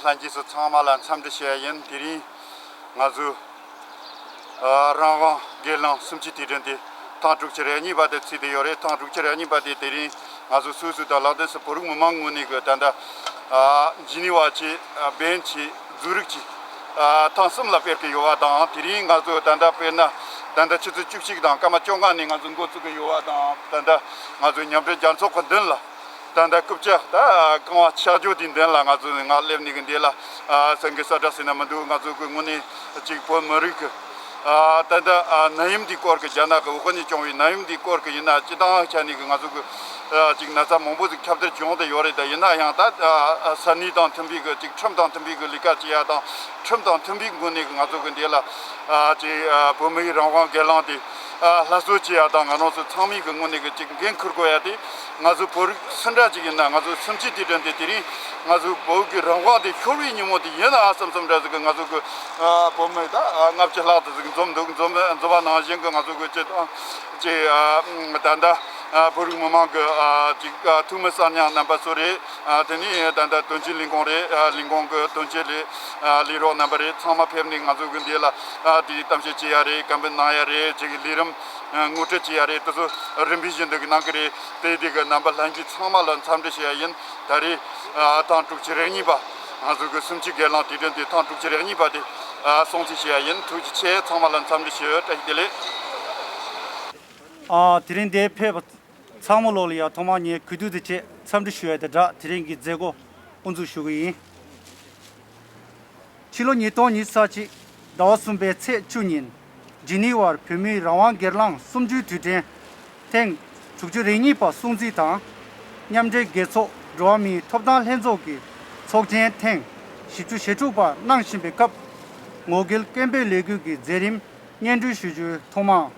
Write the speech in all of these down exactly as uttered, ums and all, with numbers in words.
ལྷན་རྒྱས་ཚོ་ཚང་མ་ལ་འཚམས་འདྲི་ཞུ་ཡ་ཡིན། དེ་རིང་ང་ཚོ་ཨ་རང་དབང་སྒེར་ལངས་གསུམ་བཅུའི་དུས་དྲན་དེ་ཐེངས་དྲུག་ཅུ་རེ་གཉིས་པ་དེ་ཚུད་བསྡད་ཡོད་རེད། ཐེངས་དྲུག་ཅུ་རེ་གཉིས་པ་དེ་དེ་རིང་ང་ཚོ་སོ་སོ་དང་ལག་དེབ་སུ་བོད་རིགས་མི་མང་ངོས་ནས་གི་ད་ལྟ་ཨ་ཇི་ནི་ཝ་བྱས། ཨ་བྷེན་བྱས། ཛུ་རིག་བྱས། ཨ་ཐེངས་གསུམ་ལ་སྤེལ་གི་ཡོད་པ་དང་། དེ་རིང་ང་ཚོ་ད་ལྟ་དཔེར་ན་ད་ལྟ་ཆུ་ཚོད་བཅུ་གཅིག་དང་སྐར་མ་བཅོ་ལྔ་ནས་ང་ཚོ་འགོ་བཙུགས་གི་ཡོད་པ་དང་། ད་ལྟ་ང་ཚོ་མཉམ་འབྲེལ་རྒྱལ་ཚོགས་ཀྱི་མདུན་ལ་ད་ལྟ་རྐུབ་བཀྱག་ད་རྐང་པ་ཆག་རྒྱུ་དེའི་མདུན་ལ་ང་ཚོ་ནི་ང་སླེབས་ནས་གི་འདི་ལ་ཨ་སེང་གེ་ས་བཀྲ་ཟེར་ན་མི་འདུག་ང་ཚོ་གི་དངོས་གནས་གཅིག་བོད་མི་རིགས་ཀྱི་ཨ་ད་ལྟ་ཨ་ནད་ཡམས་འདིའི་སྐོར་གྱི་རྒྱ་ནག་གི་ཝུ་ཧན་ནས་བྱུང་བའི་ནད་ཡམས་འདིའི་སྐོར་གྱི་ཡིན་ན། སྤྱི་བཏང་ཆ་ནས་གི་ང་ཚོ་གི་ཨ་ཅིག་ན་ཚ་མང་པོ་ཞིག་ཁྱབ་གདལ་བྱུང་བསྡད་ཡོད་རེད། ད་ཡིན་ན་ཡང་ད་ཨ་ས་གནས་དང་མཐུན་པའི་གི་ཅིག་ཁྲིམས་དང་མཐུན་པའི་གི་ལས་ཀ་བྱེད་ཡ་དང་། ཁྲིམས་དང་མཐུན་པའི་སྒོ་ནས་གི་ང་ཚོ་གི་འདི་ལ་ཨ་ཅིག་ཨ་བོད་མིའི་རང་དབང་སྒེར་ལངས་དེ་ཨ་སླར་གསོ་བྱེད་ཡ་དང་། ང་རང་ཚོ་ཚང་མའི་གི་ངོས་ནས་གི་ཅིག་འགན་འཁུར་དགོས་ཡ་དེ། ང་ཚོ་བོད་རིགས་སུ་འདྲ་ཅིག་ཡིན་ན། ང་ཚོ་གསུམ་བཅུའི་དུས་དྲན་དེ་དེ་རིང་ང་ཚོ་བོད་ཀྱི་རང་དབང་དེ་ཤོར་བའི་ཉིན་མོ་དེ་ཡིན་ན་ཨ་བསམ་བསམ་འདྲ་ཟིག་གི་ང་ཚོ་གི་ཨ་བོད་མི་ད་ཨ་ལྔ་བཅུ་ལྷག་ཙམ་ཟིག་འཛོམས་འདུག་འཛོམས་འཛོམས་པ་ནང་བཞིན་གི་ང་ཚོ་གི་སྤྱི་དང་ཅིག་ཨ་ད་ལྟ་ཨ་བོད་རིགས་མི་མང་གི་ཨ་ཅིག་ཨ་འཐུས་མི་གསར་རྙིང་རྣམ་པ་ཚོ་རེད། ཨ་དེ་ནས་ད་ལྟ་དོན་གཅོད་ལས་ཁུངས་རེད། ཨ་ལས་ཁུངས་ཀྱི་དོན་གཅོད་ལས་ཨ་ལས་རོགས་རྣམ་པ་རེད། ཚང་མ་ཕེབས་ནས་ང་ཚོ་གི་འདི་ལ་ཨ་དེའི་གཏམ་བཤད་བྱེད་ཡ་རེད། བཀའ་མོལ་གནང་ཡ་རེད། ཅིག་ལས་རིམ་ཨ་ངོ་སྤྲོད་བྱེད་ཡ་རེད། དེ་ཚོ་རིམ་པས་བཞིན་དུ་གནང་གི་རེད། དེ་དེ་གི་རྣམ་པ་ལྷན་རྒྱས་ཚང་མ་ལ་འཚམས་འདྲི་ཞུ་ཡ་ཡིན། ད་རེས་ཨ་ཐེངས་དྲུག་ཅུ་རེ་གཉིས་པ། ང་ཚོ་གི་གསུམ་བཅུའི་སྒེར་ལངས་དུས་དྲན་དེ་ཐེངས་དྲུག་ཅུ་རེ་གཉིས་པ་དེ་ཨ་སྲུང་བརྩི་ཞུ་ཡ་ཡིན། ཐུགས་རྗེ་ཆེ། ཚང་མ་ལ་འཚམས་འདྲི་ཞུ། བཀྲ་ཤིས་བདེ་ལེགས། ཨ་དེ་རིང་འདིར་ཕེབས་པ་ཚང་མ་ལོག་ལ་ཡ་ཐོག་མར་ངས་གུས་འདུད་དང་བཅས་འཚམས་འདྲི་ཞུ་ཡ་དང་སྦྲགས། དེ་རིང་གི་མཛད་སྒོ་དབུ་འཛུགས་ཞུ་གི་ཡིན། ཕྱི་ལོ་ཉིས་སྟོང་ཉི་ཤུ་རྩ་གཅིག་ཟླ་བ་གསུམ་པའི་ཚེས་བཅུ་ཉིན། ཇི་ནི་ཝར་བོད་མིའི་རང་དབང་སྒེར་ལངས་གསུམ་བཅུའི་དུས་དྲན་ཐེངས་དྲུག་ཅུ་རེ་གཉིས་པ་སྲུང་བརྩི་དང་། མཉམ་འབྲེལ་རྒྱལ་ཚོགས་འགྲོ་བ་མིའི་ཐོབ་ཐང་ལྷན་ཚོགས་ཀྱི་ཚོགས་ཆེན་ཐེངས་བཞི་བཅུ་ཞེ་དྲུག་པ་གནང་བཞིན་པའི་སྐབས། ངོ་རྒོལ་སྐད་འབོད་ལས་འགུལ་གྱི་མཛད་རིམ་སྙན་སྒྲོན་ཞུ་རྒྱུའི་ཐོག་མར།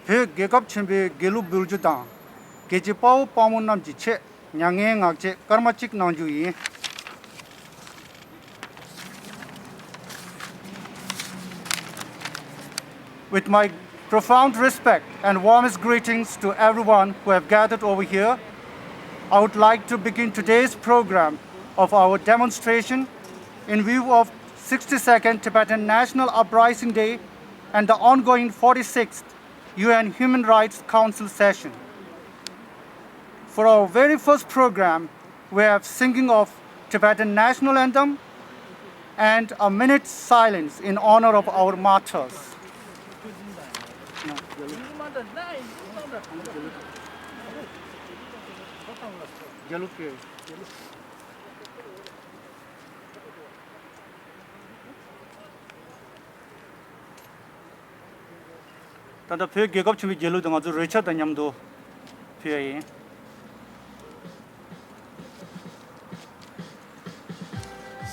བོད་རྒྱལ་ཁབ་ཆེན་པོའི་རྒྱལ་གླུ་འབུལ་རྒྱུ་དང་། རྒྱལ་གཅེས་དཔའ་བོ་དཔའ་མོ་རྣམས་ཀྱི་ཆེད། མྱ་ངན་ངག་བཅད་སྐར་མ་གཅིག་གནང་རྒྱུ་ཡིན། With my profound respect and warmest greetings to everyone who have gathered over here, I would like to begin today's program of our demonstration in view of sixty-second Tibetan National Uprising Day and the ongoing forty-sixth U N Human Rights Council session. For our very first program, we have singing of Tibetan national anthem and a minute's silence in honor of our martyrs. ད་ལྟ་བོད་རྒྱལ་ཁབ་ཆེན་པོའི་རྒྱལ་གླུ་དེ་ང་ཚོ་རོལ་ཆ་དང་མཉམ་དུ་ཕུལ་ཡ་ཡིན།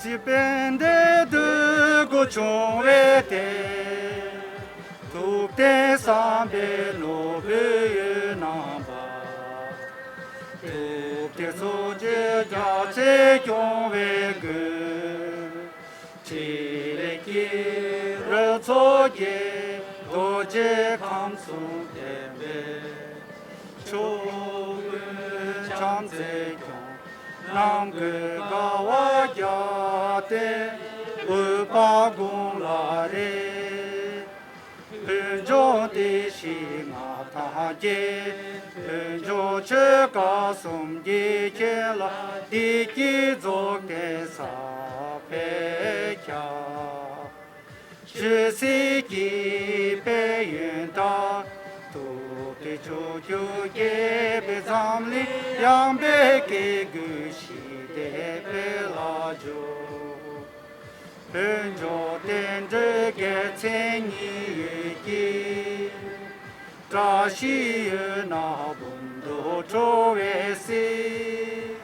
ཕྲིན་ལས་ཀྱི་རི་ཚོགས་ཀྱིས་རྡོ་རྗེ་ཁམས་གསུམ་བསྟན་པའི་མཆོག་ཀུན་བྱམས་བརྩེས་སྐྱོང་། ནམ་མཁའི་དགའ་བ་རྒྱལ་བསྟན་འོད་དཔག་དགུང་ལ་རེག། ཕུན་ཚོགས་བདེ་གཤེགས་མངའ་ཐང་རྒྱས། ཕུན་ཚོགས་ཆོས་སྐལ་གསུམ་རྒྱས་མཁྱེན་ལ། བདེ་སྐྱིད་རྫོགས་ལྡན་ས་འཕེལ་ཁྱབ། ཆོས་སྲིད་ཀྱི་དཔལ་ ཕྱོགས་བཅུའི་རྒྱལ་པོས་འཛམ་གླིང་ཡངས་པའི་སྐྱེ་དགུའི་ཞི་བདེའི་དཔལ་ལ་སྦྱོར། བོད་འབྲུག་བསྟན་འགྲོའི་རྒྱལ་མཚན་གཉིས་ཡོད་ཀྱི། བཀྲ་ཤིས་འོད་སྣང་འབུམ་དུ་འཕྲོ་བའི་སྲིད།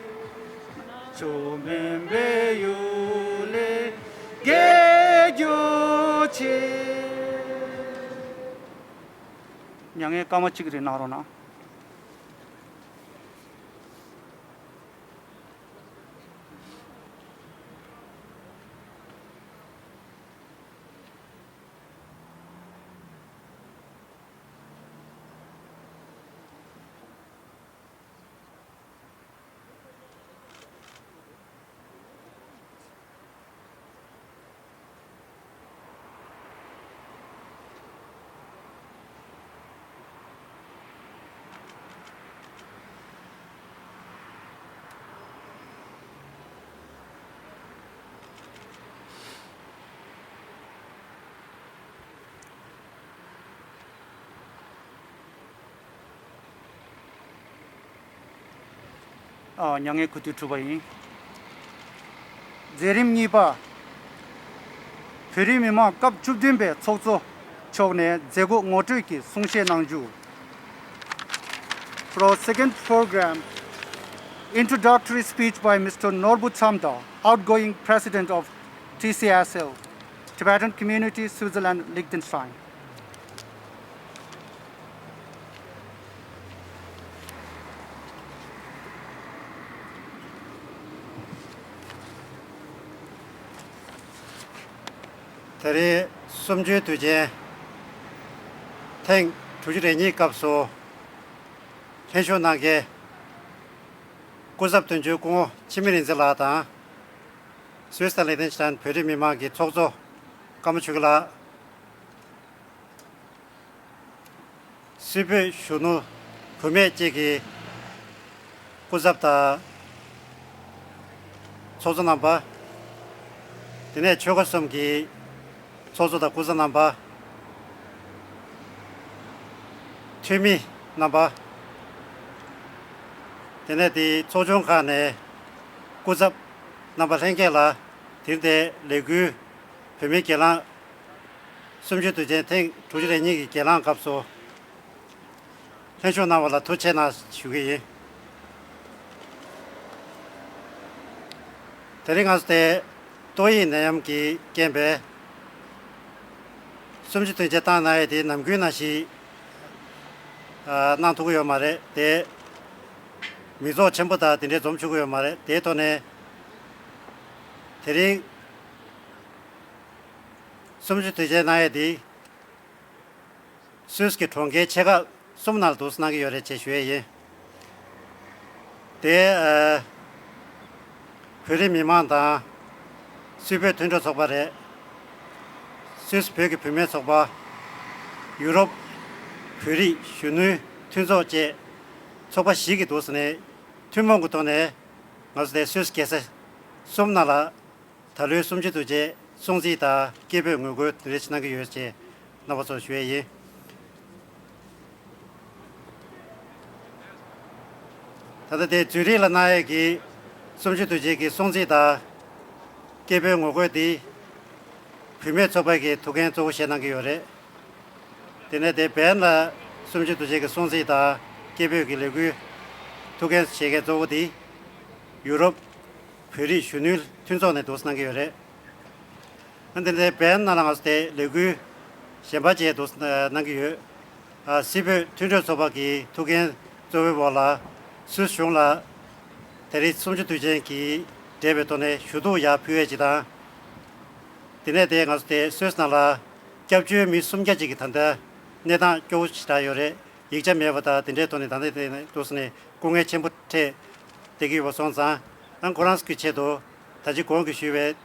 ཕྱོགས་མུན་པའི་ཡུལ་ལས་རྒྱལ་གྱུར་ཅིག། མྱ་ངན་སྐར་མ་གཅིག་རེ་གནང་རོགས་གནང་། ཨ། མྱ་ངན་གུས་འདུད་གྲུབ་པ་ཡིན། མཛད་རིམ་གཉིས་པ། བོད་རིགས་མི་མང་སྐབས་བཅུ་བདུན་པའི་ཚོགས་གཙོ་མཆོག་ནས་མཛད་སྒོ་ངོ་སྤྲོད་ཀྱི་གསུང་བཤད་གནང་རྒྱུ། For our second program, introductory speech by Mister Norbu Tsamda, outgoing president of T C S L, Tibetan Community, Switzerland, Liechtenstein. དེ་རིང་གསུམ་བཅུའི་དུས་ཆེན་ཐེངས་དྲུག་ཅུ་རེ་གཉིས་སྐབས་སུ་ལྷན་ཞུགས་གནང་མཁན་སྐུ་ཚབ་དོན་གཅོད་སྐུ་ངོ་འཆི་མེད་རིག་འཛིན་ལགས་དང་། སུད་སི་དང་ལིག་ཏེན་ཤི་ཏན་བོད་རིགས་མི་མང་གི་ཚོགས་གཙོ་ཀརྨ་ཆོས་སྐྱིད་ལགས། སུད་བོད་གཞོན་ནུ་བུད་མེད་བཅས་ཀྱི་སྐུ་ཚབ་དང་ཚོགས་གཙོ་རྣམ་པ། དེ་ནས་ཆོལ་ཁ་གསུམ་གྱི་ཚོགས་གཙོ་དང་སྐུ་ཚབ་རྣམ་པ། འཐུས་མི་རྣམ་པ། དེ་ནས་དེའི་ཚོགས་ཆུང་ཁག་ནས་སྐུ་ཚབ་རྣམ་པ་ལྷན་རྒྱས་ལ་དེ་རིང་འདིར་ལས་འགུལ་བོད་མིའི་སྒེར་ལངས། གསུམ་བཅུའི་དུས་ཆེན་ཐེངས་དྲུག་ཅུ་རེ་གཉིས་ཀྱི་སྒེར་ལངས་སྐབས་སུ་ལྷན་ཞུགས་གནང་བ་ལ་ཐུགས་རྗེ་ཆེ་གནང་ཞུ་གི་ཡིན། དེ་རིང་ང་ཚོ་དེ་ཏོག་དབྱིབས་ནད་ཡམས་ཀྱི་རྐྱེན་པས་གསུམ་བཅུའི་དུས་ཆེན་བཏང་གནང་ཡས་དེ་ནམ་རྒྱུན་ནང་བཞིན་གནང་ཐུབ་ཀྱི་ཡོད་མ་རེད་དེ། མི་ཚོགས་ཆེན་པོ་དང་དེ་འདྲའི་འཛོམས་ཆོག་གི་ཡོད་མ་རེད། དེའི་ཐོག་ནས་དེ་རིང་གསུམ་བཅུའི་དུས་ཆེན་གནང་ཡས་དེ་སུད་སི་གི་གྲོང་ཁྱེར་ཆེ་ཁག་གསུམ་ནང་ལ་འདུག་སེ་གནང་གི་ཡོད་རེད་ཅེས་ཞུ་ཡས་ཡིན། དེ་ཨ། བོད་རིགས་མི་མང་དང་། སུད་བོད་མཐུན་གྲོགས་ཚོགས་པ་རེད། སུད་སི་བོད་ཀྱི་བུད་མེད་ཚོགས་པ། ཡུ་རོབ་བོད་རིགས་གཞོན་ནུའི་མཐུན་ཚོགས་བཅས་ཚོགས་པ་བཞི་གིས་འདུག་སེ་ནས་ཐུན་མོང་གི་ཐོག་ནས་ང་ཚོ་དེ་སུད་སི་རྒྱལ་ས་གསུམ་ནང་ལ་ད་ལོའི་གསུམ་བཅུའི་དུས་ཆེན་སྲུང་བརྩི་དང་སྐད་འབོད་ངོ་རྒོལ་དེ་འདྲ་ཞིག་གནང་གི་ཡོད་ཅེས་རྣམ་པ་ཚོར་ཞུ་ཡས་ཡིན། ད་ལྟ་དེ་ཛུ་རིག་ལ་གནང་ཡས་ཀྱི་གསུམ་བཅུའི་དུས་ཆེན་གྱི་སྲུང་བརྩི་དང་སྐད་འབོད་ངོ་རྒོལ་འདི་བུད་མེད་ཚོགས་པ་གི་ཐུགས་འགན་གཙོ་བོ་བཞེས་གནང་གི་ཡོད་རེད། དེ་ནས་དེ་བན་ལ་གསུམ་བཅུའི་དུས་ཆེན་གྱི་སྲུང་བརྩི་དང་སྐད་འབོད་ཀྱི་ལས་འགུལ་ཐུགས་འགན་བཞེས་མཁན་གཙོ་བོ་དེ་ཡུ་རོབ་བོད་རིགས་གཞོན་ནུའི་མཐུན་ཚོགས་ནས་འདུག་སེ་གནང་གི་ཡོད་རེད། ཨ་འདི་ནས་བན་ནང་ལ་ང་ཚོ་དེ་ལས་འགུལ་གཞན་པ་བཅས་འདུག་སེ་གནང་གི་ཡོད། ཨ་སུད་བོད་མཐུན་གྲོས་ཚོགས་པ་གི་ཐུགས་འགན་གཙོ་བོའི་འོག་ལ་སུད་སི་གཞུང་ལ་དེ་རིང་གསུམ་བཅུའི་དུས་ཆེན་གྱི་འབྲེལ་བའི་ཐོག་ནས་ཞུ་གཏུག་ཡར་ཕུལ་ཡས་ཅིག་དང་། དེ་ནས་དེ་ང་ཚོ་དེ་སུད་སི་ནང་ལ་སྐྱབས་བཅོལ་མི་སུམ་བརྒྱ་ཅིག་གི་ད་ལྟ་གནས་སྟངས་སྐྱོ་བོ་ཞེ་དྲག་ཡོད་རེད། ཡིག་ཆ་མེད་པ་དང་དེ་འདྲའི་ཐོག་ནས་ད་ལྟ་དེ་ནས་འདུག་སེ་ནས་སྐུ་ངལ་ཆེན་པོ་འཕྲད་བསྡད་ཀྱི་ཡོད་པ་སོང་ཙང་། ཨ་ཁོ་རང་ཚོ་གི་ཆེད་དུ་ད་ཅི་གོང་གི་ཞུས་པའི་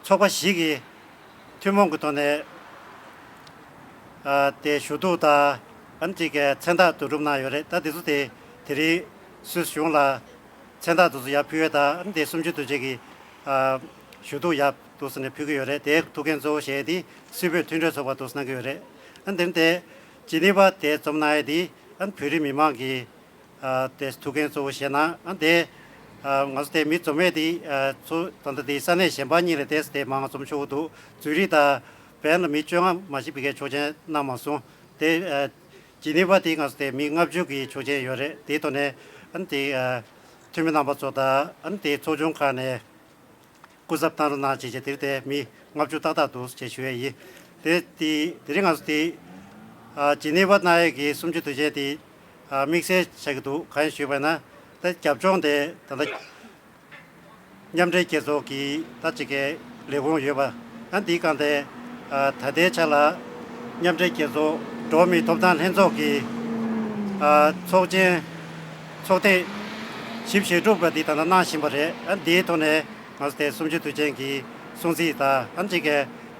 ཚོགས་པ་བཞི་གིས་ཐུན་མོང་གི་ཐོག་ནས་ཨ་དེ་ཞུ་གཏུག་དང་ཨ་ནི་ཅིག་གི་མཚན་རྟགས་བསྡུ་རུབ་གནང་ཡོད་རེད། ད་དེ་ཚོ་དེ་དེ་རིང་སུད་སི་གཞུང་ལ་མཚན་རྟགས་དེ་ཚོ་ཡར་ཕུལ་ཡས་དང་། ཨ་ནི་དེ་གསུམ་བཅུའི་དུས་ཆེན་གྱི་ཨ་ཞུ་གཏུག་ཡར་འདུག་སེ་ནས་ཕུལ་གྱི་ཡོད་རེད། དེའི་ཐུགས་འགན་གཙོ་བོ་བཞེས་ཡས་དེ་སུད་བོད་མཐུན་གྲོས་ཚོགས་པ་འདུག་སེ་གནང་གི་ཡོད་རེད། ཨ་ནི་དེ་ནི་དེ་ཇི་ནི་ཝ་དེ་འཛོམས་གནང་ཡས་དེ་ ཨ་བོད་རིགས་མི་མང་གི་ཨ་དེ་ཐུགས་འགན་གཙོ་བོ་བཞེས་གནང་། ཨ་དེ་ཨ་ང་ཚོ་དེ་མི་འཛོམས་ཡས་དེ་ཨ་ཚོ་ད་ལྟ་དེ་ས་གནས་གཞན་པ་གཉིས་ལ་དེ་དེ་མང་ཙམ་ཤོར་གི་འདུག། ཛུ་རིག་དང་བན་ལ་མི་བཅོ་ལྔ་མ་ཞིག་བི་གའི་ཆོག་མཆན་གནང་མ་སོང་། དེ་ཨ་ཇི་ནི་ཝ་དེ་ང་ཚོ་དེ་མི་ལྔ་བཅུ་གི་ཆོག་མཆན་ཡོད་རེད། དེའི་ཐོག་ནས་ཨ་དེ་ཨ་འཐུས་མི་རྣམ་པ་ཚོ་དང་ཨ་དེ་ཚོགས་ཆུང་ཁག་ནས་སྐུ་ཚབ་བཏང་རོགས་གནང་བྱས་བྱས་དེར་དེ་མི་ལྔ་བཅུ་ཏག་ཏག་འདུག་ཅེས་ཞུ་ཡས་ཡིན། དེ་དེ་དེ་རིང་ང་ཚོ་དེ་ཨ་ཇི་ནི་ཝ་གནང་ཡས་ཀྱི་གསུམ་བཅུའི་དུས་ཆེན་དེ་ཨ་དམིགས་བསལ་ཆགས་ཀྱི་འདུག། གང་ཡིན་ཞུས་པ་ན་ད་རྒྱབ་ལྗོངས་དེ་ད་ལྟ་མཉམ་འབྲེལ་རྒྱལ་ཚོགས་ཀྱི་ད་ཅིག་གི་ལས་ཁུངས་ཡོད་པ། ཨ་འདིའི་སྒང་དེ་ཨ་ད་ལྟའི་ཆ་ལ་མཉམ་འབྲེལ་རྒྱལ་ཚོགས་འགྲོ་བ་མིའི་ཐོབ་ཐང་ལྷན་ཚོགས་ཀྱི་ཨ་ཚོགས་ཆེན་ཚོགས་ཐེངས་བཞི་བཅུ་ཞེ་དྲུག་པ་འདི་ད་ལྟ་གནང་བཞིན་པ་རེད། ཨ་འདིའི་ཐོག་ནས་ང་ཚོ་དེ་གསུམ་བཅུའི་དུས་ཆེན་གྱི་སྲུང་བརྩི་དང་ཨ་ཅིག་གི་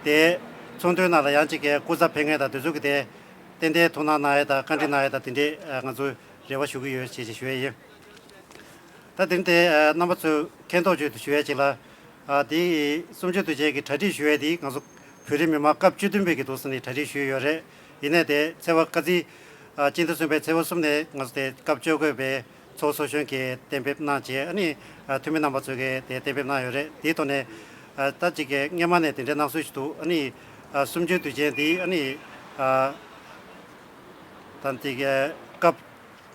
དེ་ཚོགས་འདུའི་ནང་ལ་ཡང་ཅིག་གི་སྐུ་ཚབ་ཕེབས་མཁན་དང་དེ་ཚོ་གི་དེ་ཏན་ཏན་ཐུགས་སྣང་གནང་ཡས་དང་བཀའ་འདྲི་གནང་ཡས་དང་དེ་འདྲའི་ཨ་ང་ཚོས་རེ་བ་ཞུ་གི་ཡོད་ཅེས་ཞུ་ཡས་ཡིན། ད་དེ་རིང་དེ་ཨ་རྣམ་པ་ཚོས་མཁྱེན་རྟོགས་བརྗོད་དུ་ཞུ་ཡས་ཅིག་ལ། ཨ་དེ་གསུམ་བཅུའི་དུས་ཆེན་གྱི་གྲ་སྒྲིག་ཞུ་ཡས་དེ་ང་ཚོ་བོད་རིགས་མི་མང་སྐབས་བཅུ་བདུན་པའི་གི་འདུག་ཟེར་ནས་གྲ་སྒྲིག་ཞུས་ཡོད་རེད། ཡིན་ནའི་དེ་ཚེས་པ་ཀ་ཚི་ཨ་སྤྱི་ཟླ་གསུམ་པའི་ཚེས་པ་གསུམ་ནས་ང་ཚོ་དེ་སྐབས་བཅོ་བརྒྱད་པའི་ཚོགས་གཙོ་གཞོན་གྱིས་གཏན་འབེབས་གནང་བྱས། ཨ་ནི་ཨ་འཐུས་མི་རྣམ་པ་ཚོས་གི་དེ་གཏན་འབེབས་གནང་ཡོད་རེད། དེའི་ཐོག་ནས་ཨ་ད་ཅིག་གི་སྔོན་མ་ནས་དེ་འདྲའི་གནང་སྲོལ་ཞིག་འདུག། ཨ་ནི་ཨ་གསུམ་བཅུའི་དུས་ཆེན་དེ་ཨ་ནི་ཨ་ད་ཅིག་གི་སྐབས་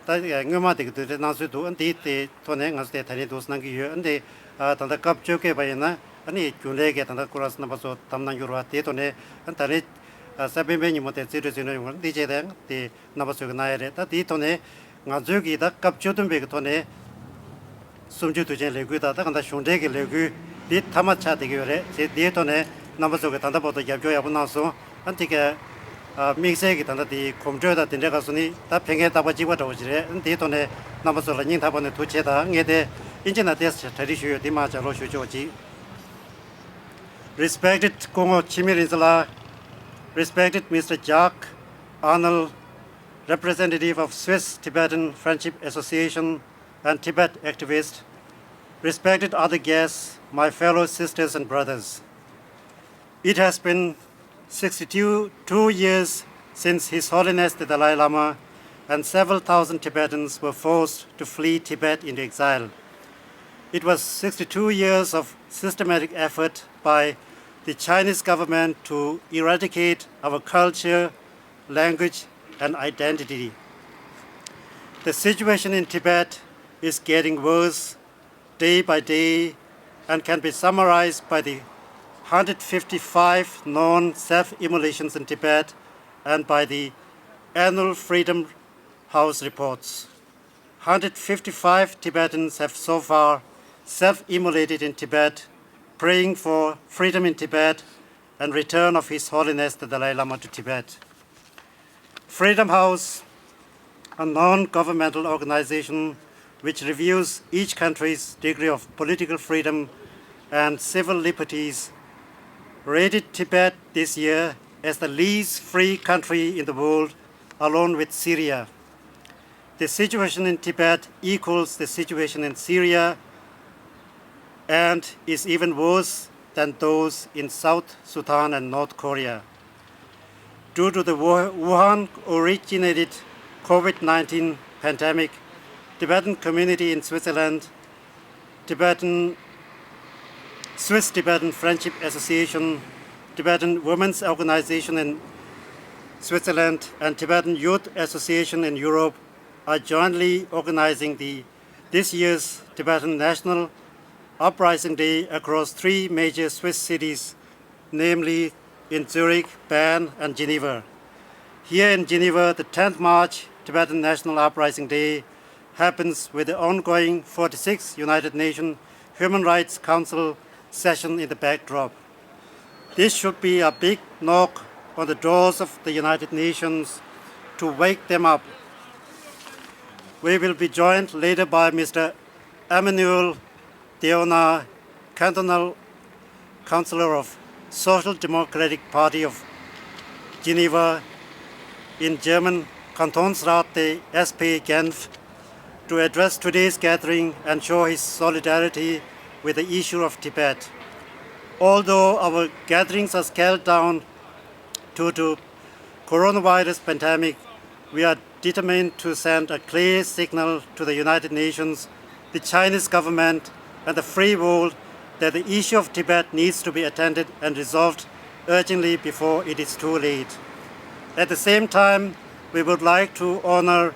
ད་སྔོན་མ་དེ་གི་དུས་ཚོད་གནང་སྲོལ་འདུག། ཨ་འདི་དེ་ཐོག་ནས་ང་ཚོ་དེ་ད་རེས་འདུག་གནང་གི་ཡོད། ཨ་འདི་ཨ་ད་ལྟ་སྐབས་བཅོ་བརྒྱད་པ་ཡིན་ན་ཨ་ནི་རྒྱུན་ལས་ཀྱི་ད་ལྟ་སྐུ་རགས་རྣམ་པ་ཚོ་བདམས་གནང་རྒྱུ་རེད་བ། དེའི་ཐོག་ནས་ཨ་ད་རེས་ཨ་གཟའ་སྤེན་པའི་ཉིན་མོ་དེ་རྩིས་སྤྲོད་རྩིས་སྤྲོད་ཡོང་བར་འདི་བྱས་ཏེ་དེ་རྣམ་པ་ཚོས་གི་གནང་ཡ་རེད། ད་དེའི་ཐོག་ནས་ང་ཚོའི་གི་ད་སྐབས་བཅུ་བདུན་པའི་གི་ཐོག་ནས་གསུམ་བཅུའི་དུས་ཆེན་ལས་འགུལ་དང་ད་ག་ད་གཞུང་འབྲེལ་གྱི་ལས་འགུལ་འདི་མཐའ་མ་ཆགས་བསྡད་ཀྱི་ཡོད་རེད། དེ་དེའི་ཐོག་ནས་རྣམ་པ་ཚོ་གིས་ད་ལྟ་བར་དུ་རྒྱབ་སྐྱོར་ཡག་པོ་གནང་སོང་། ཨ་དེ་ག་ཨ་དམིགས་བསལ་གྱི་ད་ལྟ་དེའི་གོམ་བགྲོད་དང་དེ་འདྲའི་སྐབས་སུ་ནི་ད་ཕེབས་མཁན་རྟག་པ་གཅིག་པ་འདྲ་བོ་ཞིག་རེད། ཨ་དེའི་ཐོག་ནས་རྣམ་པ་ཚོ་ལ་སྙིང་ཐག་པ་ནས་ཐུགས་རྗེ་ཆེ་དང་། ངས་དེ་ཨིན་ཇི་ནང་ཏོག་ཙམ་གྲ་སྒྲིག་ཞུས་ཡོད། དེ་མར་ལྗགས་ཀློག་ཞུ་ཆོག་ཅིག། Respected སྐུ་ངོ་འཆི་མེད་རིག་འཛིན་ལགས། Respected Mister Jack Arnold, representative of Swiss Tibetan Friendship Association and Tibet activist, respected other guests, my fellow sisters and brothers. It has been sixty-two two years since His Holiness the Dalai Lama and several thousand Tibetans were forced to flee Tibet into exile. It was sixty-two years of systematic effort by the Chinese government to eradicate our culture, language, and identity. The situation in Tibet is getting worse day by day and can be summarized by the hundred fifty-five known self-immolations in Tibet and by the annual Freedom House reports. Hundred fifty-five Tibetans have so far self-immolated in Tibet, praying for freedom in Tibet and return of His Holiness the Dalai Lama to Tibet. Freedom House, a non-governmental organization which reviews each country's degree of political freedom and civil liberties, rated Tibet this year as the least free country in the world, along with Syria. The situation in Tibet equals the situation in Syria and is even worse than those in South Sudan and North Korea. Due to the Wuhan originated COVID nineteen pandemic, Tibetan community in Switzerland, Tibetan Swiss Tibetan Friendship Association, Tibetan Women's Organization in Switzerland, and Tibetan Youth Association in Europe are jointly organizing the this year's Tibetan National Uprising Day across three major Swiss cities, namely in Zurich, Bern, and Geneva. Here in Geneva, the tenth March Tibetan National Uprising Day happens with the ongoing forty-sixth United Nations Human Rights Council session in the backdrop. This should be a big knock on the doors of the United Nations to wake them up. We will be joined later by Mister Emmanuel Deona, Cantonal Councillor of Social Democratic Party of Geneva, in German, Kantonsrat der S P Genf, to address today's gathering and show his solidarity with the issue of Tibet. Although our gatherings are scaled down due to coronavirus pandemic, We are determined to send a clear signal to the United Nations, the Chinese government, and the free world that the issue of Tibet needs to be attended and resolved urgently before it is too late. At the same time, we would like to honor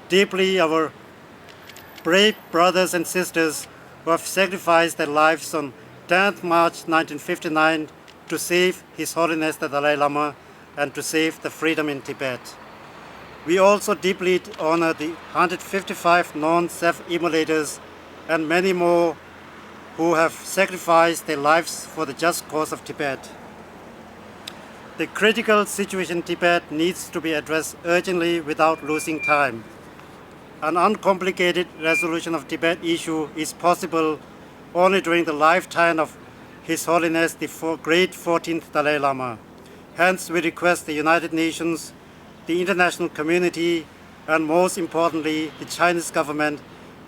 deeply our brave brothers and sisters who have sacrificed their lives on tenth March nineteen fifty-nine to save His Holiness the Dalai Lama and to save the freedom in Tibet. We also deeply honor the hundred fifty-five known self-immolators and many more who have sacrificed their lives for the just cause of Tibet. The critical situation in Tibet needs to be addressed urgently without losing time. An uncomplicated resolution of Tibet issue is possible only during the lifetime of His Holiness the Fo- Great fourteenth Dalai Lama. Hence, we request the United Nations, the international community, and most importantly, the Chinese government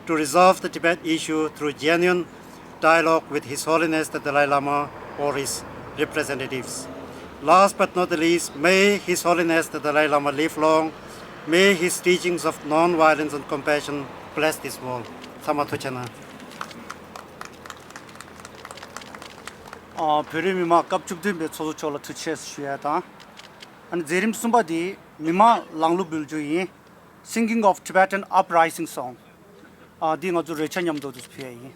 to resolve the Tibet issue through genuine dialogue with His Holiness the Dalai Lama or his representatives. Last but not the least, may His Holiness the Dalai Lama live long. May his teachings of non-violence and compassion bless this world. ཚང་མ་ཐུགས་རྗེ་གནང་། ཨ། བོད་རིགས་མི་མང་སྐབས་བཅུ་བདུན་པའི་ཚོགས་གཙོ་མཆོག་ལ་ཐུགས་རྗེ་ཆེ་ཞུ་ཡ་དང་། ཨ་ནི་མཛད་རིམ་གསུམ་པ་དེ་མི་མང་ལང་གླུ་འབུལ་རྒྱུ་ཡིན། Singing of Tibetan Uprising Song། ཨ། འདི་ང་ཚོ་རོལ་ཆ་མཉམ་དུ་འདུག་ཕུལ་ཡ་ཡིན།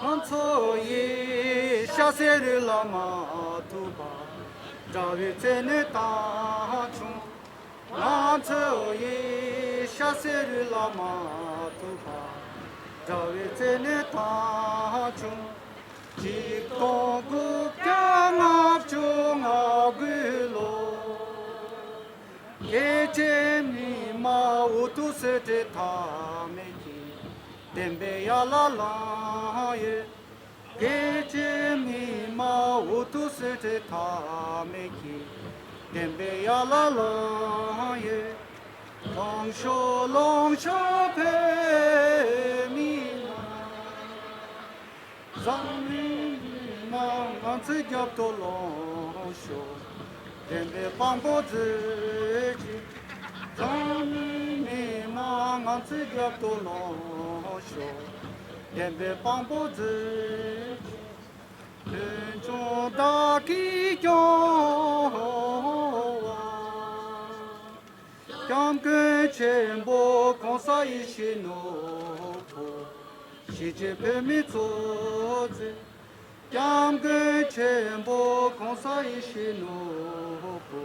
ང་ཚོ་ཡི་ཤ་ཟེར་ལ་མ་ཐུག་པ། དགྲ་བོའི་བཙན་གནོན་དང་བྱུང་། ང་ཚོ་ཡི་ཤ་ཟེར་ལ་མ་ཐུག་པ། དགྲ་བོའི་བཙན་གནོན་དང་བྱུང་། ཆིག་སྟོང་དགུ་བརྒྱ་ལྔ་བཅུ་ང་དགུའི་ལོ། རྒྱལ་གཅེས་མི་དམངས་འུ་ཐུག་སེར་བྱེས་མཐའ་མེད་ཀྱིས། བདེན་པའི་ཡར་ལ་ལངས་ཡོད། རྒྱལ་གཅེས་མི་དམངས་འུ་ཐུག་སེར་བྱེས་མཐའ་མེད་ཀྱིས། བདེན་པའི་ཡར་ལ་ལངས་ཡོད། ལངས་ཤོག་ལངས་ཤོག་བོད་མི་མང་། འཛམ་གླིང་མི་མང་ང་ཚོའི་རྒྱབ་ཏུ་ལངས་ཤོག་བདེན་པའི་དཔང་པོ་མཛོད་ཅིག་འཛམ་གླིང་མི་མང་ང་ཚོའི་རྒྱབ་ཏུ་ལངས་ཤོག་བདེན་པའི་དཔང་པོ་མཛོད་ཅིག་དོན་ཆུང་བདག་གིས་སྐྱོང་བ། སྐྱབས་མགོན་ཆེན་པོ་གོང་ས་ཡིད་བཞིན་ནོར་བུ། གཞིས་བྱེས་བོད་མི་གཙོ་བྱས། སྐྱབས་མགོན་ཆེན་པོ་གོང་ས་ཡིད་བཞིན་ནོར་བུ།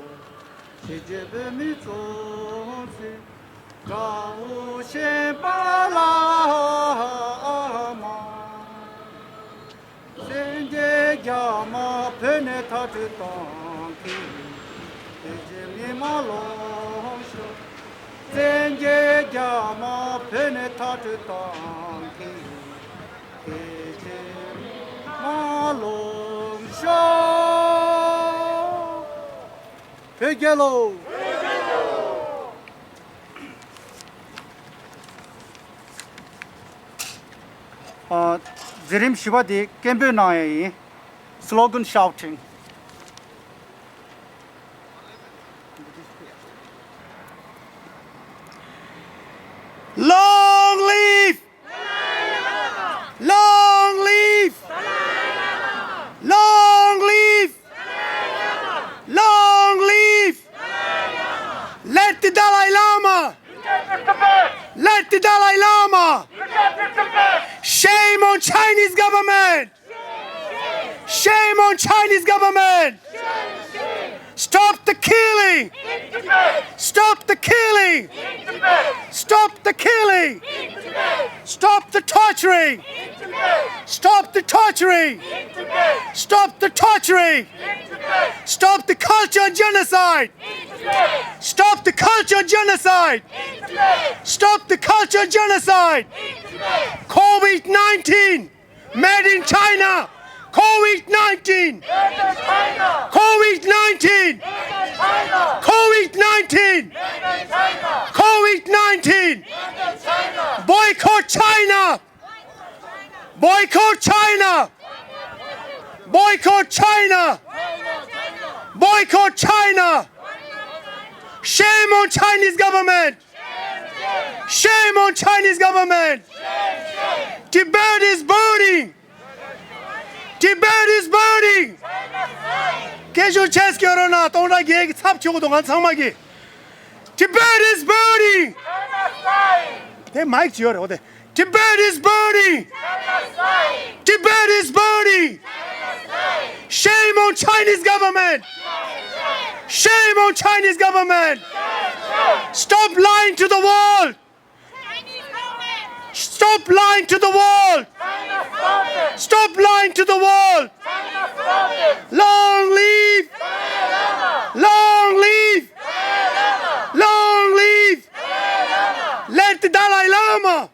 གཞིས་བྱེས་བོད་མི་གཙོ་བྱས། དགྲ་བོ་ཤན་པ་ལ་མ། སེང་གེ་རྒྱ་མ་བོད་ནས་མཐར་སྐྲོད་གཏོང་གི། བོད་ཀྱི་མི་མང་ལོངས་ཤོག་སེང་གེ་རྒྱ་མ་བོད་ནས་མཐར་སྐྲོད་གཏོང་གི། བོད་ཀྱི་མི་མང་ལོངས་ཤོག་བོད་རྒྱལ་ལོ། ཨ། མཛད་རིམ་བཞི་པ་དེ་སྐད་འབོད་གནང་ཡ་ཡིན། Slogan shouting. Long live! Long live! Long live! Long live! Let the Dalai Lama! Let the Dalai Lama! Shame on Chinese government! Shame on Chinese government! Stop the killing! Stop the killing! Stop the killing! Stop the torturing! Stop the torturing! Stop the torturing! Stop the culture genocide! Stop the culture genocide! Stop the culture genocide! COVID nineteen! Made in China! COVID nineteen! Made in China! COVID nineteen! COVID nineteen! COVID nineteen! Boycott China! Boycott China! Boycott China! Boycott China! Shame on Chinese government! Shame on Chinese government! Tibet is burning! Tibet is burning! སྐད་ཤུགས་ཆེ་སྐྱོན་རོགས་གནང་། སྟོང་ཕྲག་བརྒྱད་ཀྱི་ཚབ་ཆོག་གི་འདུག་ང་ཚང་མ་གི། Tibet is burning! དེ་མའིག་ཅིག་ཡོད་རེད་འོ་དེ། Tibet is burning! Tibet is burning! Shame on Chinese government! Shame on Chinese government! Stop lying to the world! Stop lying to the world! Stop lying to the world! Long live! Long live! Long live! Let the Dalai Lama!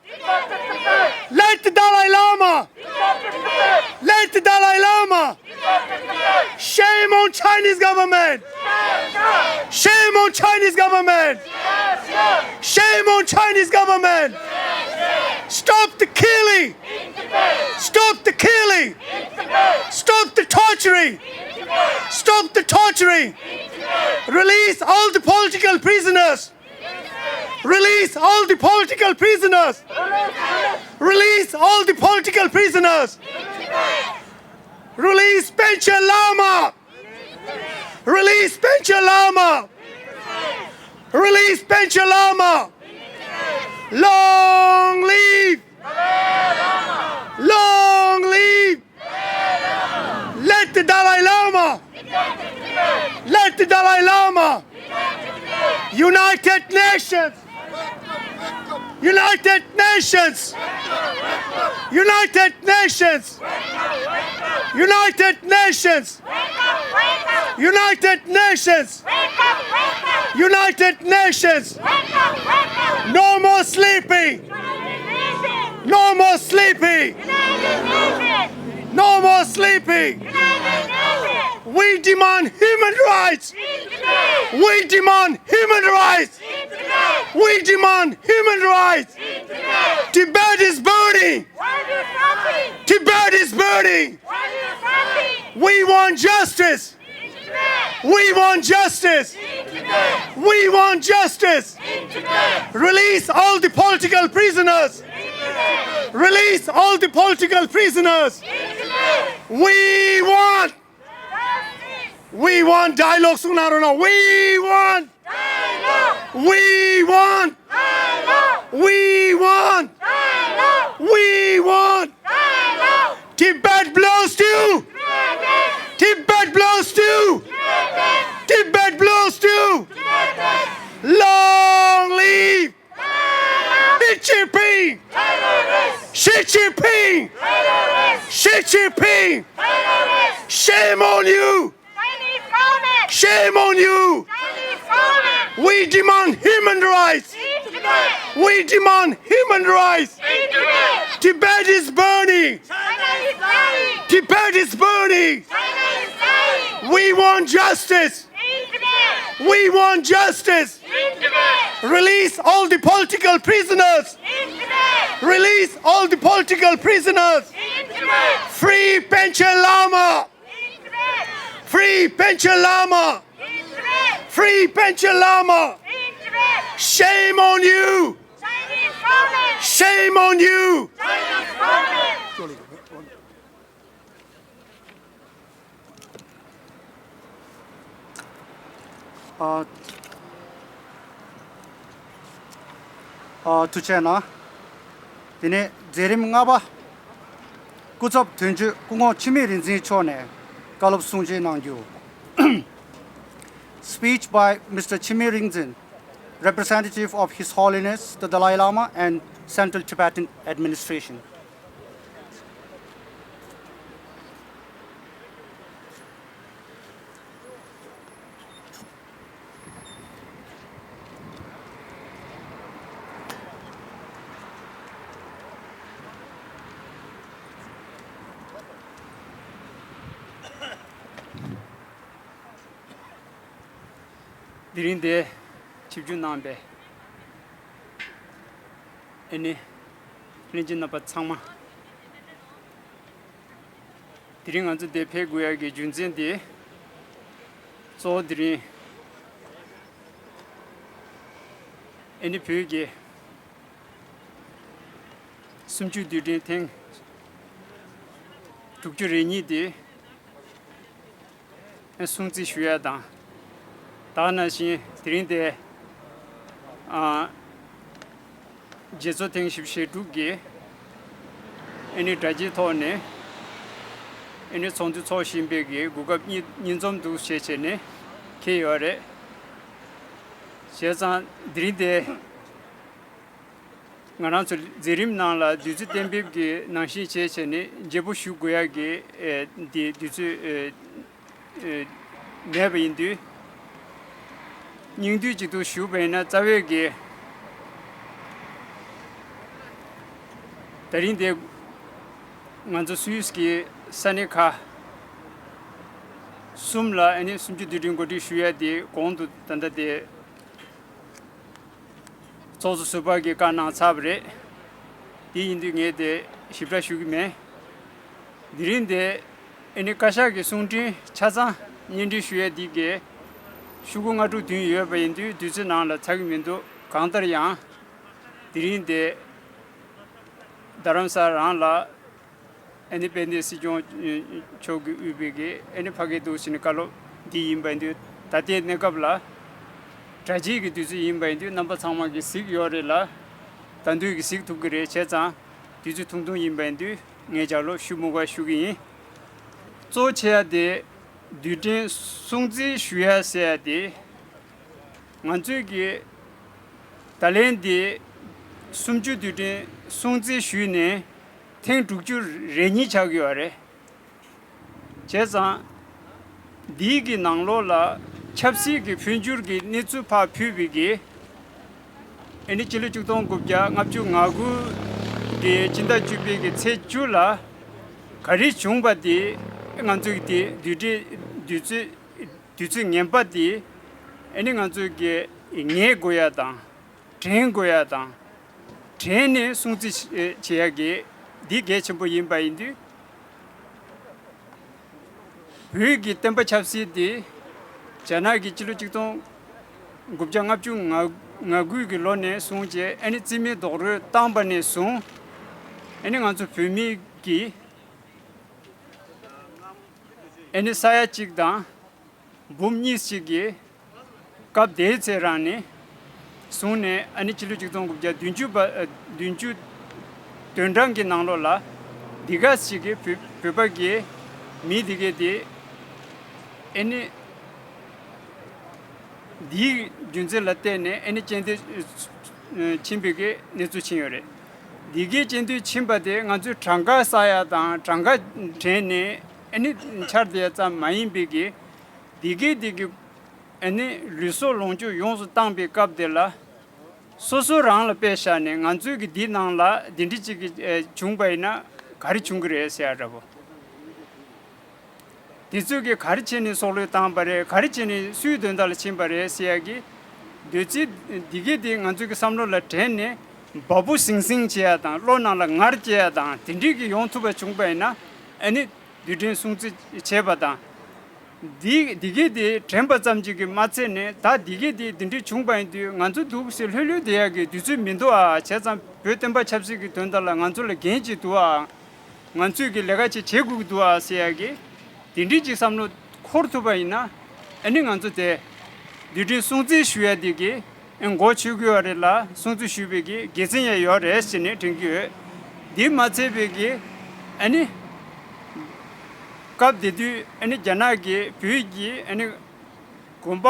Let the Dalai Lama! Let the Dalai Lama! Shame on Chinese government! Shame on Chinese government! Shame on Chinese government! Stop the killing! Stop the killing! Stop the torturing! Stop the torturing! Release all the political prisoners! Release all the political prisoners! Release all the political prisoners! Release Panchen Lama! Release Panchen Lama! Release Panchen Lama! Long live! Long live! Let the Dalai Lama! Let the Dalai Lama! United Nations! United Nations! United Nations! United Nations! United Nations! United Nations! No more sleeping! No more sleeping! No more sleeping! We demand human rights! We demand human rights! We demand human rights! Tibet is burning! Tibet is burning! We want justice! We want justice! We want justice! Release all the political prisoners! Release all the political prisoners! We want We want dialogue. གསུང་གནང་རོགས་གནང་། We want. We want. We want. We want. Tibet belongs to you. Tibet belongs to you. Tibet belongs to you. Long live Xi Jinping! Xi Jinping! Xi Jinping! Shame on you! Shame on you! We demand human rights! We demand human rights! Tibet is burning! Tibet is burning! We want justice! We want justice! Release all the political prisoners! Release all the political prisoners! Free Panchen Lama! Free Panchen Lama! Free Panchen Lama! Shame on you! Shame on you! ཨ། ཨ། ཐུགས་རྗེ་གནང་། དེ་ནས་མཛད་རིམ་ལྔ་པ། སྐུ་ཚབ་དོན་གཅོད་སྐུ་ངོ་འཆི་མེད་རིག་འཛིན་མཆོག་ནས་བཀའ་སློབ་གསུང་བཤད་གནང་རྒྱུ། Speech by Mister Chime Rinzin, representative of His Holiness the Dalai Lama and Central Tibetan Administration. དེ་རིང་འདིར་ཆིབས་བསྒྱུར་གནང་བའི་ཨ་ནི་ལྷན་རྒྱས་རྣམ་པ་ཚང་མ། དེ་རིང་ང་ཚོ་འདིར་ཕེབས་དགོས་ཡ་གི་རྒྱུ་མཚན་དེ། གཙོ་བོ་དེ་རིང་ཨ་ནི་བོད་ཀྱི་གསུམ་བཅུའི་དུས་དྲན་ཐེངས་དྲུག་ཅུ་རེ་གཉིས་དེ་སྲུང་བརྩི་ཞུ་ཡ་དང་། ད་ག་ནང་བཞིན་དེ་རིང་དེ་ཨ་རྒྱལ་ཚོགས་ཐེངས་བཞི་བཅུ་ཞེ་དྲུག་གི་ཨ་ནི་དྲ་རྒྱའི་ཐོག་ནས་ཨ་ནི་ཚོགས་འདུ་འཚོགས་བཞིན་པའི་གི་གོ་སྐབས་རྙེད་རྙེད་འཛོམས་འདུག་བྱས་བྱས་ནས་འཁེལ་ཡོད་རེད། བྱས་ཙང་དེ་རིང་དེ། ང་རང་ཚོ་མཛད་རིམ་ནང་ལ་དུས་ཚོད་གཏན་འབེབས་ཀྱི་ནང་བཞིན་བྱས་བྱས་ནས་བརྗེ་པོ་ཞུ་དགོས་ཡ་གི་ཨེ་འདི་དུས་ཚོད་ཨེ་ཨེ་མེད་པ་ཡིན་དུས། སྙིང་བསྡུས་ཅིག་ཏུ་ཞུས་པ་ཡིན་ན། རྩ་བའི་གི་ད་རིང་འདི་ང་ཚོ་སུད་སི་གི་ས་གནས་ཁག་གསུམ་ལ་ཨ་ནི་གསུམ་བཅུའི་དུས་དྲན་གོ་སྒྲིག་ཞུ་ཡ་དེ་གོང་དུ་ད་ལྟ་དེ། ཚོགས་གཙོ་ཟུར་པ་གིས་བཀའ་གནང་ཚར་བ་རེད། དེ་ཡིན་དུས་ངས་དེ་ཞིབ་ཕྲ་ཞུ་གི་མེད། དེ་རིང་དེ་ཨ་ནི་བཀའ་ཤག་གི་གསུང་འཕྲིན་ཆ་ཚང་སྙན་སྒྲོན་ཞུ་ཡས་འདི་གས་ཤོག་གུ་ལྔ་དྲུག་བདུན་ཡོད་པ་ཡིན་དུས་དུས་ཚོད་ནང་ལ་ཚར་གི་མི་འདུག་གང་ལྟར་ཡང་དེ་རིང་དེ་རྡ་རམ་ས་ལ་རང་ལ། ཨ་ནི་དཔལ་ལྡན་སྲིད་སྐྱོང་མཆོག་གིས་དབུས་པའི་གི་ཨ་ནི་ཕ་གི་འདུག་ཟེར་ནས་བཀའ་སློབ་འདི་ཡིན་པ་ཡིན་དུས། ད་ལྟའི་གནས་སྐབས་ལ་གྲ་སྒྲིག་གི་དུས་ཚོད་ཡིན་པ་ཡིན་དུས། རྣམ་པ་ཚང་མ་གིས་གཟིགས་ཡོད་རེད་ལ། ད་དུང་གིས་གཟིགས་ཐུབ་ཀྱི་རེད། བྱས་ཙང་དུས་ཚོད་ཐུང་ཐུང་ཡིན་པ་ཡིན་དུས་ངས་ལྗགས་ཀློག་ཞུ་མུ་ག་ཞུ་གི་ཡིན། གཙོ་ཆེ་ཡ་དེ་དུས་དྲན་སྲུང་བརྩི་ཞུ་ཡ་ཟེར་ཡ་དེ། ང་ཚོས་ཀྱི་ད་ལན་འདི་གསུམ་བཅུ་དུས་དྲན་སྲུང་བརྩི་ཞུས་ནས་ཐེངས་དྲུག་ཅུ་རེ་གཉིས་ཆགས་ཀྱི་ཡོད་རེད། བྱས་ཙང་འདིའི་གི་ནང་ལོགས་ལ་ཆབ་སྲིད་ཀྱི་འཕོ་འགྱུར་གྱི་གནས་ཚུལ་ཕར་ཕུད་པའི་གི་ཨ་ནི་སྤྱི་ལོ་ཆིག་སྟོང་དགུ་བརྒྱ་ལྔ་བཅུ་ང་དགུ་གི་སྤྱི་ཟླ་བཅུ་པའི་གི་ཚེས་བཅུ་ལ་ག་རེ་བྱུང་པ་དེ། ང་ཚོས་ཀྱི་དེ་དུས་དྲན་དུས་ཚོད། དུས་ཚོད་ངན་པ་དེ་ཨ་ནི་ང་ཚོས་ཀྱི་ངེས་དགོས་ཡ་དང་། དྲན་དགོས་ཡ་དང་། དྲན་ནས་སྲུང་བརྩི་བྱེད་ཡ་གི་འདི་གལ་ཆེན་པོ་ཡིན་པ་ཡིན་དུས། བོད་ཀྱི་བསྟན་པ་ཆབ་སྲིད་དེ་རྒྱ་ནག་གིས་སྤྱི་ལོ་ཆིག་སྟོང་དགུ་བརྒྱ་ལྔ་བཅུ་ང་དགུ་གི་ལོ་ནས་བཟུང་བྱས་ཨ་ནི་རྩིས་མེད་རྡོག་རོལ་བཏང་པ་ནས་བཟུང་། ཨ་ནི་ང་ཚོ་བོད་མི་གི་ཨ་ནི་ས་ཡ་གཅིག་དང་། འབུམ་གཉིས་ཤིག་གི་སྐབས་དེའི་ཚེ་རང་ནས་བཟུང་ནས་ཨ་ནི་ཕྱི་ལོ་ཆིག་སྟོང་དགུ་བརྒྱ་བདུན་ཅུ་པ་ཨ་བདུན་ཅུ་དོན་གྲངས་ཀྱི་ནང་ལོགས་ལ་འདི་ག་ཞིག་གི་བོད་བོད་པ་གི་མི་འདི་གས་དེ་ཨ་ནི་འདིའི་རྒྱུ་མཚན་ལ་བརྟེན་ནས་ཨ་ནི་རྐྱེན་འདས་ཕྱིན་པའི་གི་གནས་ཚུལ་ཕྱིན་ཡོད་རེད། འདི་གའི་རྐྱེན་འདས་ཕྱིན་པ་དེ་ང་ཚོས་གྲངས་ཀ་བསགས་ཡ་དང་གྲངས་ཀ་དྲན་ནས་ཨ་ནི་འཆར་བསྡད་ཡ་ཙམ་མ་ཡིན་པའི་གི། འདི་གའི་འདི་གི་ཨ་ནི་ལུས་སྲོག་ལོངས་སྤྱོད་ཡོངས་སུ་བཏང་པའི་སྐབས་དེ་ལ། སོ་སོ་རང་ལ་དཔེ་བཞག་ནས་ང་ཚོའི་གི་འདི་ནང་ལ་འདི་འདྲི་གཅིག་གི་ཨེ་བྱུང་པ་ཡིན་ན་ག་རེ་བྱུང་གི་རེད་ཟེར་ཡ་འདྲ་པོ། དེ་ཚོས་གི་ག་རེ་བྱས་ནས་སྲོག་བློས་བཏང་པ་རེད། ག་རེ་བྱས་ནས་སུའི་དོན་དག་ལ་ཕྱིན་པ་རེད་ཟེར་ཡ་གི་འདོད་རྩིས་འདི་གའི་འདི་ང་ཚོའི་གི་བསམ་བློ་ལ་དྲན་ནས་འབའ་པོ་ཟིང་ཟིང་བྱེད་ཡ་དང་བློ་ནང་ལ་ངར་སྐྱེ་ཡ་དང་དེ་འདྲི་གི་ཡོང་ཐུབ་པ་བྱུང་པ་ཡིན་ན་ཨ་ནི། དུས་དྲན་སྲུང་བརྩི་བྱས་པ་དང་། འདི་འདི་གའི་དེ་དྲན་པ་ཙམ་གཅིག་གིས་མ་ཚད་ནས་ད་འདི་གའི་དེ་འདི་འདྲ་བྱུང་པ་ཡིན་དུས་ང་ཚོ་འདུག་སེ་ལྷོད་ལྷོད་བསྡད་ཡག་གི་དུས་ཚོད་མི་འདུག་ཨ། བྱས་ཙང་བོད་བསྟན་པ་ཆབ་སྲིད་ཀྱི་དོན་དག་ལ་ང་ཚོ་ལ་འགན་ཅིག་འདུག་ཨ། ང་ཚོས་ཀྱི་ལས་ཀ་ཅིག་བྱེད་དགོས་ཀྱི་འདུག་ཨ་ཟེར་ཡག་གི་དེ་འདྲའི་ཅིག་བསམ་བློ་འཁོར་ཐུབ་པ་ཡིན་ན་ཨ་ནི་ང་ཚོ་དེ་དུས་དྲན་སྲུང་བརྩི་ཞུ་ཡག་དེ་གི་མགོ་ཆོད་ཀྱི་ཡོད་རེད་ལ། སྲུང་བརྩི་ཞུས་པའི་གི་དགེ་མཚན་ཡང་ཡོད་རེད་ཟེར་ནས་དྲན་གྱི་ཡོད། འདི་མ་ཚད་པའི་གི་ཨ་ནི་སྐབས་དེ་དུས་ཨ་ནི་རྒྱ་ནག་གིས་བོད་ཀྱི་ཨ་ནི་དགོན་པ་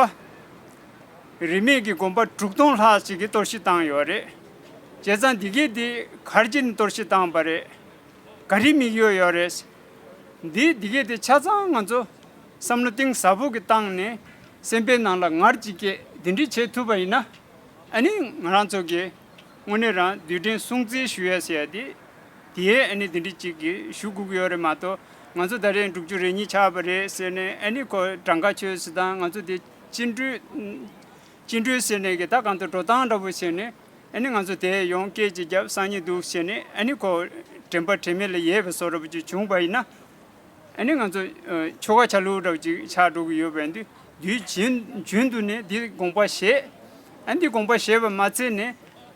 རིས་མེད་ཀྱི་དགོན་པ་དྲུག་སྟོང་ལྷག་ཅིག་གི་གཏོར་བཤིག་བཏང་ཡོད་རེད། བྱས་ཙང་འདི་གས་འདི་ག་རེ་བྱས་ནས་གཏོར་བཤིག་བཏང་པ་རེད། ག་རེ་དམིགས་ཡུལ་ཡོད་རེད། འདི་འདི་གས་དེ་ཆ་ཚང་ང་ཚོ་བསམ་བློ་གཏིང་ཟབ་པོ་གི་བཏང་ནས་སེམས་པའི་ནང་ལ་ངར་ཅིག་སྐྱེས་འདི་འདྲ་བྱེད་ཐུབ་པ་ཡིན་ན་ཨ་ནི་ང་རང་ཚོ་གི་དངོས་གནས་རང་དུས་དྲན་སྲུང་བརྩི་ཞུ་ཡ་ཟེར་ཡ་དེ་དེའི་ཨ་ནི་འདི་འདྲ་ཅིག་གི་ཞུ་དགོས་ཀྱི་ཡོད་རེད་མ་གཏོགས། ང་ཚོ་ད་རེས་དྲུག་ཅུ་རེ་གཉིས་ཆགས་པ་རེད་ཟེར་ནས་ཨ་ནི་ཁོ་གྲངས་ཀ་ཆོད་ཟེར་དང་ང་ཚོ་དེ་བཅིངས་འགྲོལ་ བཅིངས་འགྲོལ་ཟེར་ནས་ཀྱི་ད་གང་ལྟར་འགྲོ་སྟངས་འདྲ་པོ་བྱས་ནས་ཨ་ནི་ང་ཚོ་དེ་ཡོང་སྐད་ཅིག་བརྒྱབ་སང་ཉིན་འདུག་བྱས་ནས་ཨ་ནི་ཁོ་དྲན་པ་དྲན་མེད་ལ་ཡལ་བའི་བཟོ་འདྲ་པོ་ཅིག་བྱུང་པ་ཡིན་ན། ཨ་ནི་ང་ཚོ་ཨ་ཆོ་ག་ཆ་ལུགས་འདྲ་པོ་ཅིག་ཆགས་འགྲོ་གི་ཡོད་པ་ཡིན་དུས་དུས་རྒྱུན་རྒྱུན་དུ་ནས་འདི་དགོངས་པ་བཞེས། ཨ་འདི་དགོངས་པ་བཞེས་པ་མ་ཚད་ནས་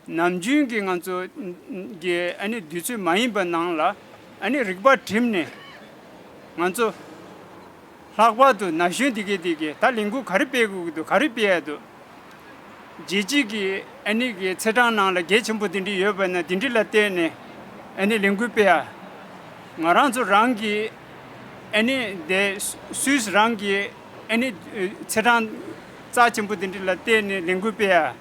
ནམ་རྒྱུན་གྱི་ང་ཚོ་གི་ཨ་ནི་དུས་ཚོད་མ་ཡིན་པ་ནང་ལ་ཨ་ནི་རིག་པ་བསྒྲིམས་ནས་ང་ཚོ་ལྷག་པར་དུ་ན་གཞོན་འདི་གས་འདི་གས་ད་ལས་འགུལ་ག་རེ་སྤེལ་དགོས་ཀྱི་འདུག་ག་རེ་སྤེལ་ཡ་འདུག་རྒྱལ་སྤྱི་གི་ཨ་ནི་གི་ཚེས་གྲངས་ནང་ལ་གལ་ཆེན་པོ་འདི་འདྲ་ཡོད་པ་ན་འདི་འདྲ་ལ་བརྟེན་ནས་ཨ་ནི་ལས་འགུལ་སྤེལ་ཡ། ང་རང་ཚོ་རང་གི་ཨ་ནི་དེ་སུད་སི་རང་གི་ཨ་ནི་ཚེས་གྲངས་རྩ་ཆེན་པོ་འདི་འདྲ་ལ་བརྟེན་ནས་ལས་འགུལ་སྤེལ་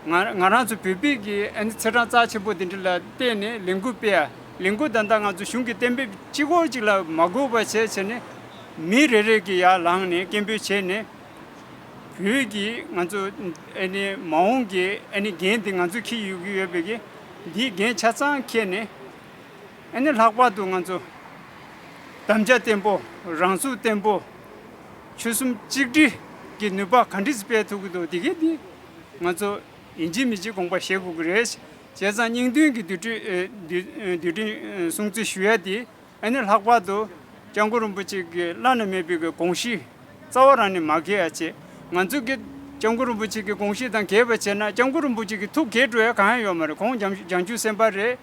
ཡ། ང་ང་རང་ཚོ་བོད་པའི་གི་ཨ་ནི་ཚེས་གྲངས་རྩ་ཆེན་པོ་འདི་འདྲ་ལ་བརྟེན་ནས་ལས་འགུལ་སྤེལ་ཡ། ལས་འགུལ་ད་ལྟ་ང་ཚོ་གཞུང་གི་གཏན་འབེབས་གཅིག་པོ་གཅིག་ལ་མ་གུས་པ་བྱས་བྱས་ནས་མི་རེ་རེ་གི་ཡར་ལངས་ནས་སྐད་འབོད་བྱས་ནས། བོད་ཀྱི་ང་ཚོ་ཨ་ནི་མ་འོངས་ཀྱི་ཨ་ནི་འགན་དེ་ང་ཚོ་འཁྱེར་ཡོད་ཀྱི་ཡོད་པའི་གི་འདིའི་འགན་ཆ་ཚང་འཁྱེར་ནས་ཨ་ནི་ལྷག་པར་དུ་ང་ཚོ་དམ་བཅའ་བརྟན་པོ། རང་ཚུགས་བརྟན་པོ། ཆོལ་གསུམ་གཅིག་སྒྲིལ་གྱི་ནུས་པ་ག་འདྲས་སྤེལ་ཐུབ་ཀྱི་འདུག་འདི་གས་འདི་ང་ཚོ་ཡིན་གཅིག་མིན་གཅིག་དགོངས་པ་བཞེས་དགོས་ཀྱི་རེད། བྱས་ཙང་སྙིང་དོན་གྱི་བསྡུས་གྲོས་ཨེ་བསྡུས་ཨེ་བསྡུས་གྲོས་ཨེ་སྲུང་བརྩི་ཞུ་ཡ་དེ་ཨ་ནི་ལྷག་པར་དུ་སྐྱབས་མགོན་རིན་པོ་ཆེ་གི་བླ་ན་མེད་པའི་གི་དགོངས་གཞི་རྩ་བ་རང་ནས་མ་འགལ་ཡ་བྱས། ང་ཚོ་གི་སྐྱབས་མགོན་རིན་པོ་ཆེ་གི་དགོངས་གཞི་དང་འགལ་བ་བྱས་ན་སྐྱབས་མགོན་རིན་པོ་ཆེ་གི་ཐུགས་འགལ་འགྲོ་ཡ་གང་ཡང་ཡོད་མ་རེད། ཁོང་བྱང་བྱང་ཆུབ་སེམས་དཔའ་རེད།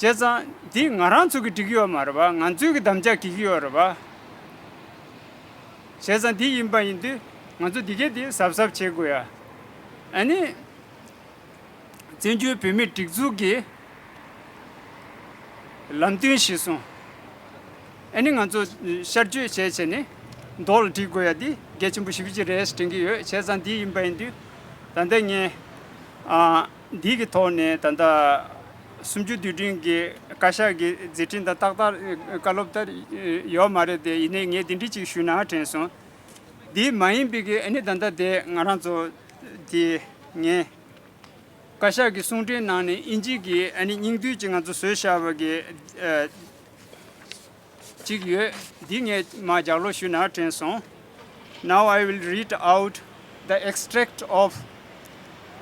བྱས་ཙང་འདི་ང་རང་ཚོ་གི་འགྲིག་གི་ཡོད་མ་རེད་པ། ང་ཚོའི་གི་དམ་བཅའ་འགལ་གི་ཡོད་རེད་པ། བྱས་ཙང་འདི་ཡིན་པ་ཡིན་དུས་ང་ཚོ་འདི་གས་འདི་གཟབ་གཟབ་བྱེད་དགོས་ཡ། ཨ་ནི། བཙན་བྱོལ་བོད་མིའི་སྒྲིག་འཛུགས་ཀྱི་ལམ་སྟོན་གཞིར་བཟུང་། ཨ་ནི་ང་ཚོ་ཤར་བསྐྱོད་བྱས་བྱས་ནས་མདོ་ལ་སྒྲིག་དགོས་ཡ་འདི་གལ་ཆེན་པོ་ཞེ་པོ་ཅིག་རེད་དྲན་གྱི་ཡོད། བྱས་ཙང་འདི་ཡིན་པ་ཡིན་དུས་ད་ལྟ་ངས་ཨ་འདི་གི་ཐོག་ནས་ད་ལྟ་སུམ་ཅུ་དུས་དྲན་གྱི་བཀའ་ཤག་གི་མཛད་འཕྲིན་དང་ཏག་ཏག་བཀའ་སློབ་ལྟར་ཡོད་མ་རེད་དེ། ཡིན་ནའི་ངས་འདི་འདྲ་ཅིག་ཞུས་ན་དྲན་སོང་། འདི་མ་ཡིན་པའི་གི་ཨ་ནི་ད་ལྟ་དེ་ང་རང་ཚོ་དེ་ངས། བཀའ་ཤག་གི་གསུང་འཕྲིན་ནང་ནས་དབྱིན་ཇི་གི་ཨ་ནི་སྙིང་བསྡུས་ཅིག་ང་ཚོ་བཟོས་བཞག་པ་གི་ཨ་ཅིག་ཡོད། འདི་ངས་མར་ལྗགས་ཀློག་ཞུས་ན་དྲན་སོང་། Now I will read out the extract of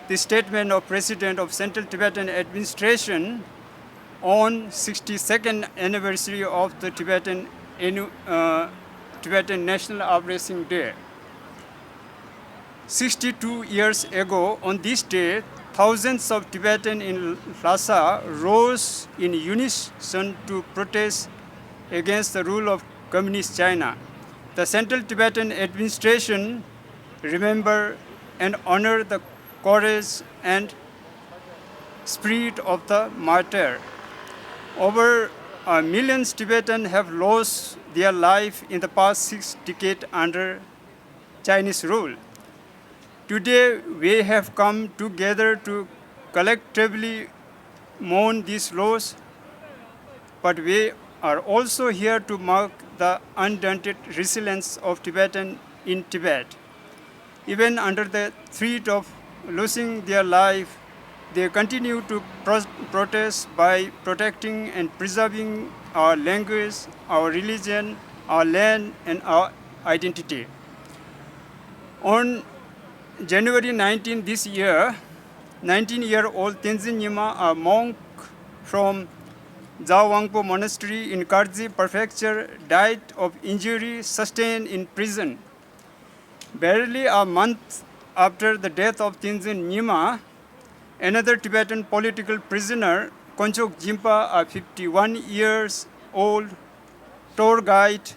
the statement of President of Central Tibetan Administration on sixty-second anniversary of the Tibetan annu- uh, Tibetan National Uprising Day. Sixty-two years ago, on this day, thousands of Tibetans in Lhasa rose in unison to protest against the rule of Communist China. The Central Tibetan Administration remember and honor the courage and spirit of the martyr. Over a million Tibetans have lost their life in the past six decades under Chinese rule. Today, we have come together to collectively mourn this loss, but we are also here to mark the undaunted resilience of Tibetans in Tibet. Even under the threat of losing their life, they continue to pro- protest by protecting and preserving our language, our religion, our land, and our identity. On January nineteenth this year, nineteen-year-old Tenzin Nyima, a monk from Zhao Wangpo Monastery in Karzi Prefecture, died of injury sustained in prison. Barely a month after the death of Tenzin Nyima, another Tibetan political prisoner, Konchok Jimpa, a fifty-one years old tour guide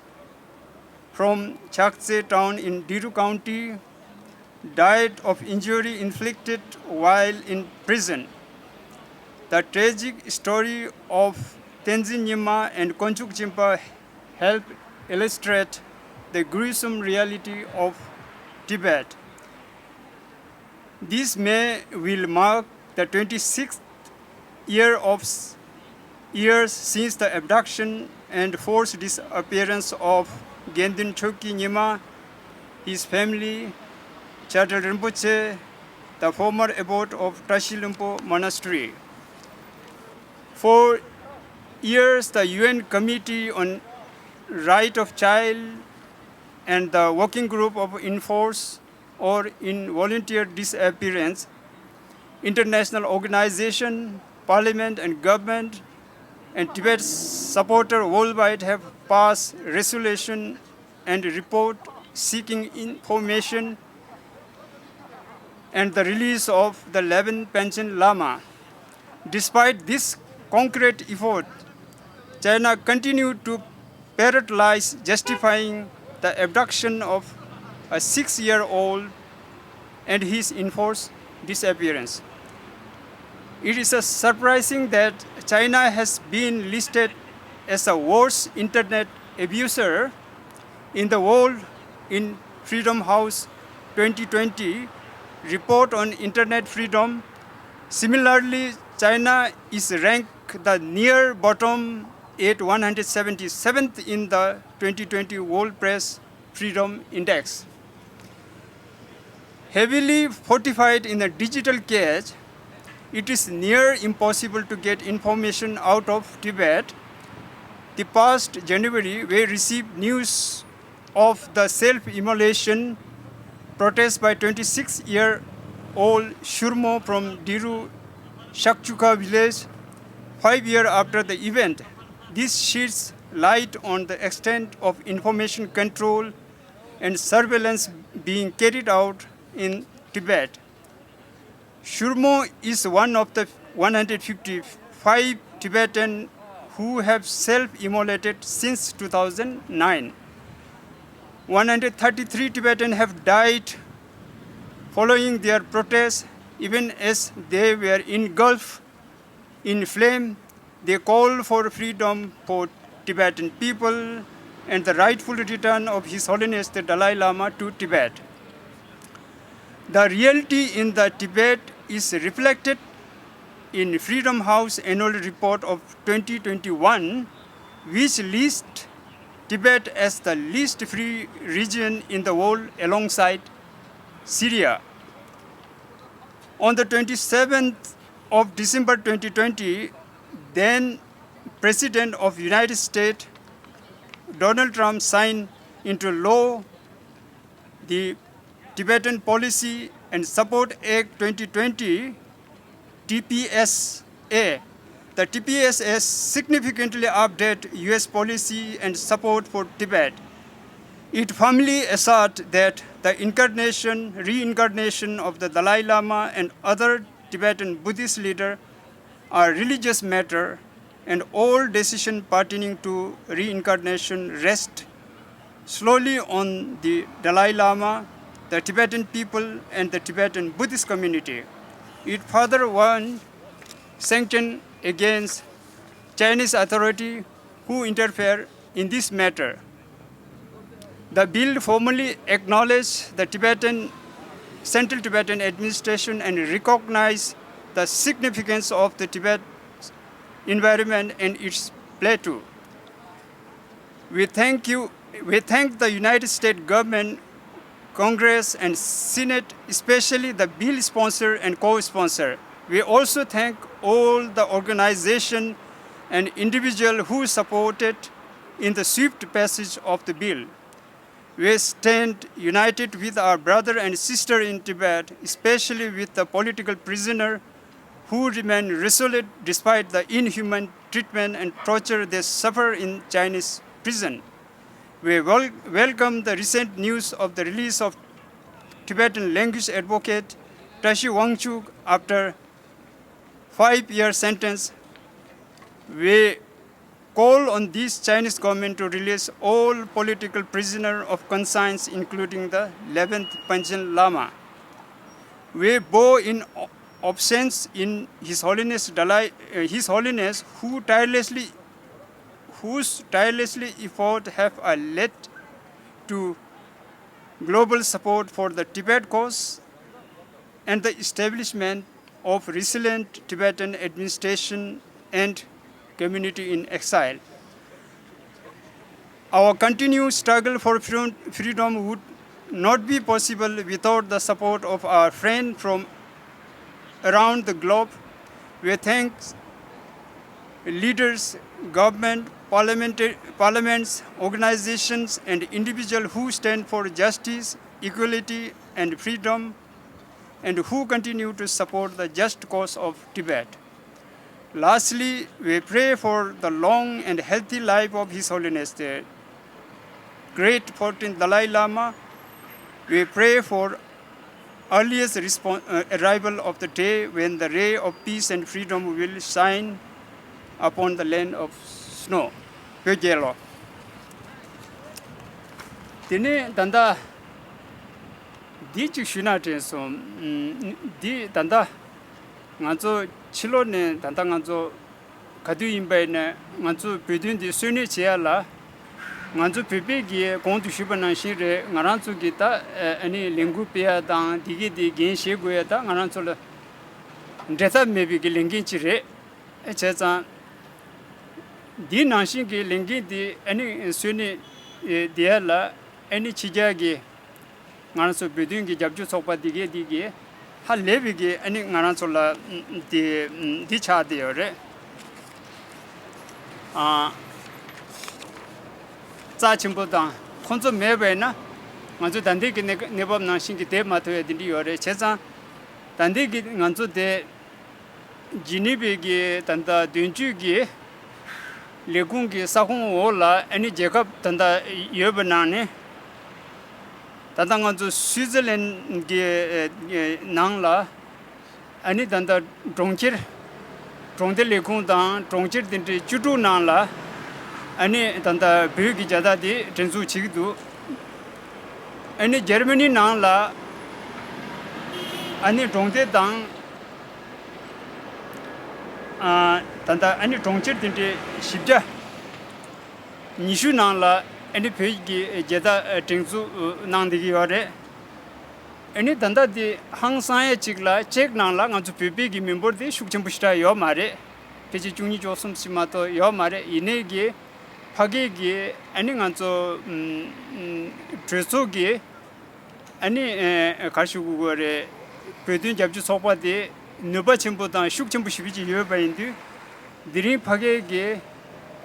from Chakche town in Diru County, died of injury inflicted while in prison. The tragic story of Tenzin Nyima and Konchuk Jimpa help illustrate the gruesome reality of Tibet. This May will mark the twenty-sixth year of s- years since the abduction and forced disappearance of Gendun Choki Nyima, his family, Chartel Rinpoche, the former abbot of Tashi Lumpo Monastery. For years, the U N Committee on Right of Child and the Working Group of Enforce or in volunteer disappearance, international organization, parliament and government, and Tibet supporters worldwide have passed resolution and report seeking information and the release of the eleventh Panchen Lama. Despite this concrete effort, China continued to parrot lies justifying the abduction of a six-year-old and his enforced disappearance. It is a surprising that China has been listed as a worst internet abuser in the world in Freedom House twenty twenty report on internet freedom. Similarly, China is ranked the near bottom at one hundred seventy-seventh in the twenty twenty World Press Freedom Index. Heavily fortified in a digital cage, it is near impossible to get information out of Tibet. The past January, we received news of the self-immolation protest by twenty-six-year-old Shurmo from Diru Shakchuka village. Five years after the event, this sheds light on the extent of information control and surveillance being carried out in Tibet. Shurmo is one of the one hundred fifty-five Tibetans who have self-immolated since two thousand nine. One hundred thirty-three Tibetans have died following their protests, even as they were engulfed in flame. They call for freedom for Tibetan people and the rightful return of His Holiness the Dalai Lama to Tibet. The reality in the Tibet is reflected in Freedom House annual report of twenty twenty-one, which lists Tibet as the least free region in the world alongside Syria. On the twenty-seventh of December twenty twenty, then President of United States Donald Trump signed into law the Tibetan Policy and Support Act twenty twenty, T P S A. The T P S A significantly update U S policy and support for Tibet. It firmly asserts that the incarnation, reincarnation of the Dalai Lama and other Tibetan Buddhist leaders are religious matter, and all decision pertaining to reincarnation rest solely on the Dalai Lama, the Tibetan people, and the Tibetan Buddhist community. It further warned sanction against Chinese authority who interfere in this matter. The bill formally acknowledges the Tibetan, Central Tibetan Administration and recognize the significance of the Tibet environment and its plateau. We thank you, we thank the United States government, Congress and Senate, especially the bill sponsor and co-sponsor. We also thank all the organization and individual who supported in the swift passage of the bill. We stand united with our brother and sister in Tibet, especially with the political prisoner who remain resolute despite the inhuman treatment and torture they suffer in Chinese prison. We wel-, welcome the recent news of the release of Tibetan language advocate Tashi Wangchuk after five-year sentence. We call on this Chinese government to release all political prisoner of conscience, including the eleventh Panchen Lama. We bow in o-, obeisance in His Holiness Dalai, uh, His Holiness, who tirelessly, whose tirelessly effort have, uh, led to global support for the Tibet cause and the establishment of resilient Tibetan administration and community in exile. Our continued struggle for freedom, freedom would not be possible without the support of our friends from around the globe. We thank leaders government, parliament, parliaments, organizations, and individuals who stand for justice, equality, and freedom, and who continue to support the just cause of Tibet. Lastly, we pray for the long and healthy life of His Holiness the Great fourteenth Dalai Lama. We pray for earliest respon- uh, arrival of the day when the ray of peace and freedom will shine upon the land of snow. བོད་རྒྱལ་ལོ། དེ་ནས་ད་ལྟ་འདི་གཅིག་ཞུས་ན་དྲན་སོང་། ཨམ། འདི་ད་ལྟ་ང་ཚོ་ཕྱི་ལོགས་ནས་ད་ལྟ་ང་ཚོ་ག་དུས་ཡིན་པ་ཡིན་ན་ང་ཚོ་བོད་དོན་འདི་གསོན་གནས་བྱེད་ཡ་ལ། ང་ཚོ་བོད་པའི་གི་གོང་དུ་ཞུས་པ་ནང་བཞིན་རེད། ང་རང་ཚོ་གི་ད་ཨ་ནི་ལས་འགུལ་སྤེལ་ཡ་དང་འདི་གི་འདི་འགན་བཞེས་དགོས་ཡ་ད་ང་རང་ཚོ་ལ་འབྲལ་ཐབས་མེད་པའི་གི་ལས་འགན་ཅིག་རེད། བྱས་ཙང་འདི་ནང་བཞིན་གི་ལས་འགན་འདི་ཨ་ནི་གསོན་གནས་བསྡད་ཡ་ལ་ཨ་ནི་ཕྱི་རྒྱལ་གི་ང་རང་ཚོ་བོད་དོན་གྱི་རྒྱབ་སྐྱོར་ཚོགས་པ་འདི་གས་འདི་གས་ཧ་ལས་པའི་གི་ཨ་ནི་ང་རང་ཚོ་ལ་འདི་འདི་ཆགས་བསྡད་ཡོད་རེད། ཨ། རྩ་ཆེན་པོ་དང་ཁོང་ཚོ་མེད་པས་ན་ང་ཚོ་ད་ལྟའི་གི་གནས་གནས་བབ་ནང་བཞིན་གྱི་བསྡད་མ་ཐུབ་ཡ་འདི་འདྲ་ཡོད་རེད། བྱས་ཙང་ད་ལྟའི་གི་ང་ཚོ་དེ་ཇི་ནི་ཝའི་གི་ད་ལྟ་དོན་གཅོད་ཀྱི་ལས་ཁུངས་ཀྱི་ས་ཁོངས་འོག་ལ་ཨ་ནི་རྒྱལ་ཁབ་ད་ལྟ་ཡོད་པའི་ནང་ནས་ད་ལྟ་ང་ཚོ་སུའི་ཙི་ལན་གྱི་ཨེ་ནང་ལ་ཨ་ནི་ད་ལྟ་གྲོང་ཁྱེར་གྲོང་སྡེ་ལས་ཁུངས་དང་གྲོང་ཁྱེར་དེ་འདྲའི་བཅུ་དྲུག་ནང་ལ་ཨ་ནི་ད་ལྟ་བོད་ཀྱི་རྒྱལ་དར་དེ་སྒྲེང་འཛུགས་བྱེད་ཀྱི་འདུག་ཨ་ནི་འཇར་མ་ནི་ནང་ལ་ཨ་ནི་གྲོང་སྡེ་དང་ཨ་ད་ལྟ་ཨ་ནི་གྲོང་ཁྱེར་དེ་འདྲའི་བཞི་བརྒྱ་ཉི་ཤུ་ནང་ལ་ཨ་ནི་བོད་ཀྱི་རྒྱལ་དར་སྒྲེང་འཛུགས་གནང་བསྡད་ཀྱི་ཡོད་རེད། ཨ་ནི་ད་ལྟ་འདི་ཧང་སང་ཡ་གཅིག་ལ་ཅེཀ་ནང་ལ་ང་ཚོ་བོད་པའི་གི་མི་འབོར་དེ་ཤུགས་ཆེན་པོ་ཞེ་དྲག་ཡོད་མ་རེད། ཕལ་ཆེར་བཅུ་གཉིས་བཅུ་གསུམ་ཞིག་མ་གཏོགས་ཡོད་མ་རེད། ཡིན་ནའི་གི་ཕ་གི་གི་ཨ་ནི་ང་ཚོ་ཨམ་ཨམ་གྲོས་ཚོགས་ཀྱི་ཨ་ནི་ཨེ་ག་རེ་ཞུ་དགོས་དགོས་རེད། བོད་དོན་རྒྱབ་སྐྱོར་ཚོགས་པ་དེ་ནུས་པ་ཆེན་པོ་དང་ཤུགས་ཆེན་པོ་ཞེ་པོ་ཅིག་ཡོད་པ་ཡིན་དུས། དེ་རིང་ཕ་གི་གིས་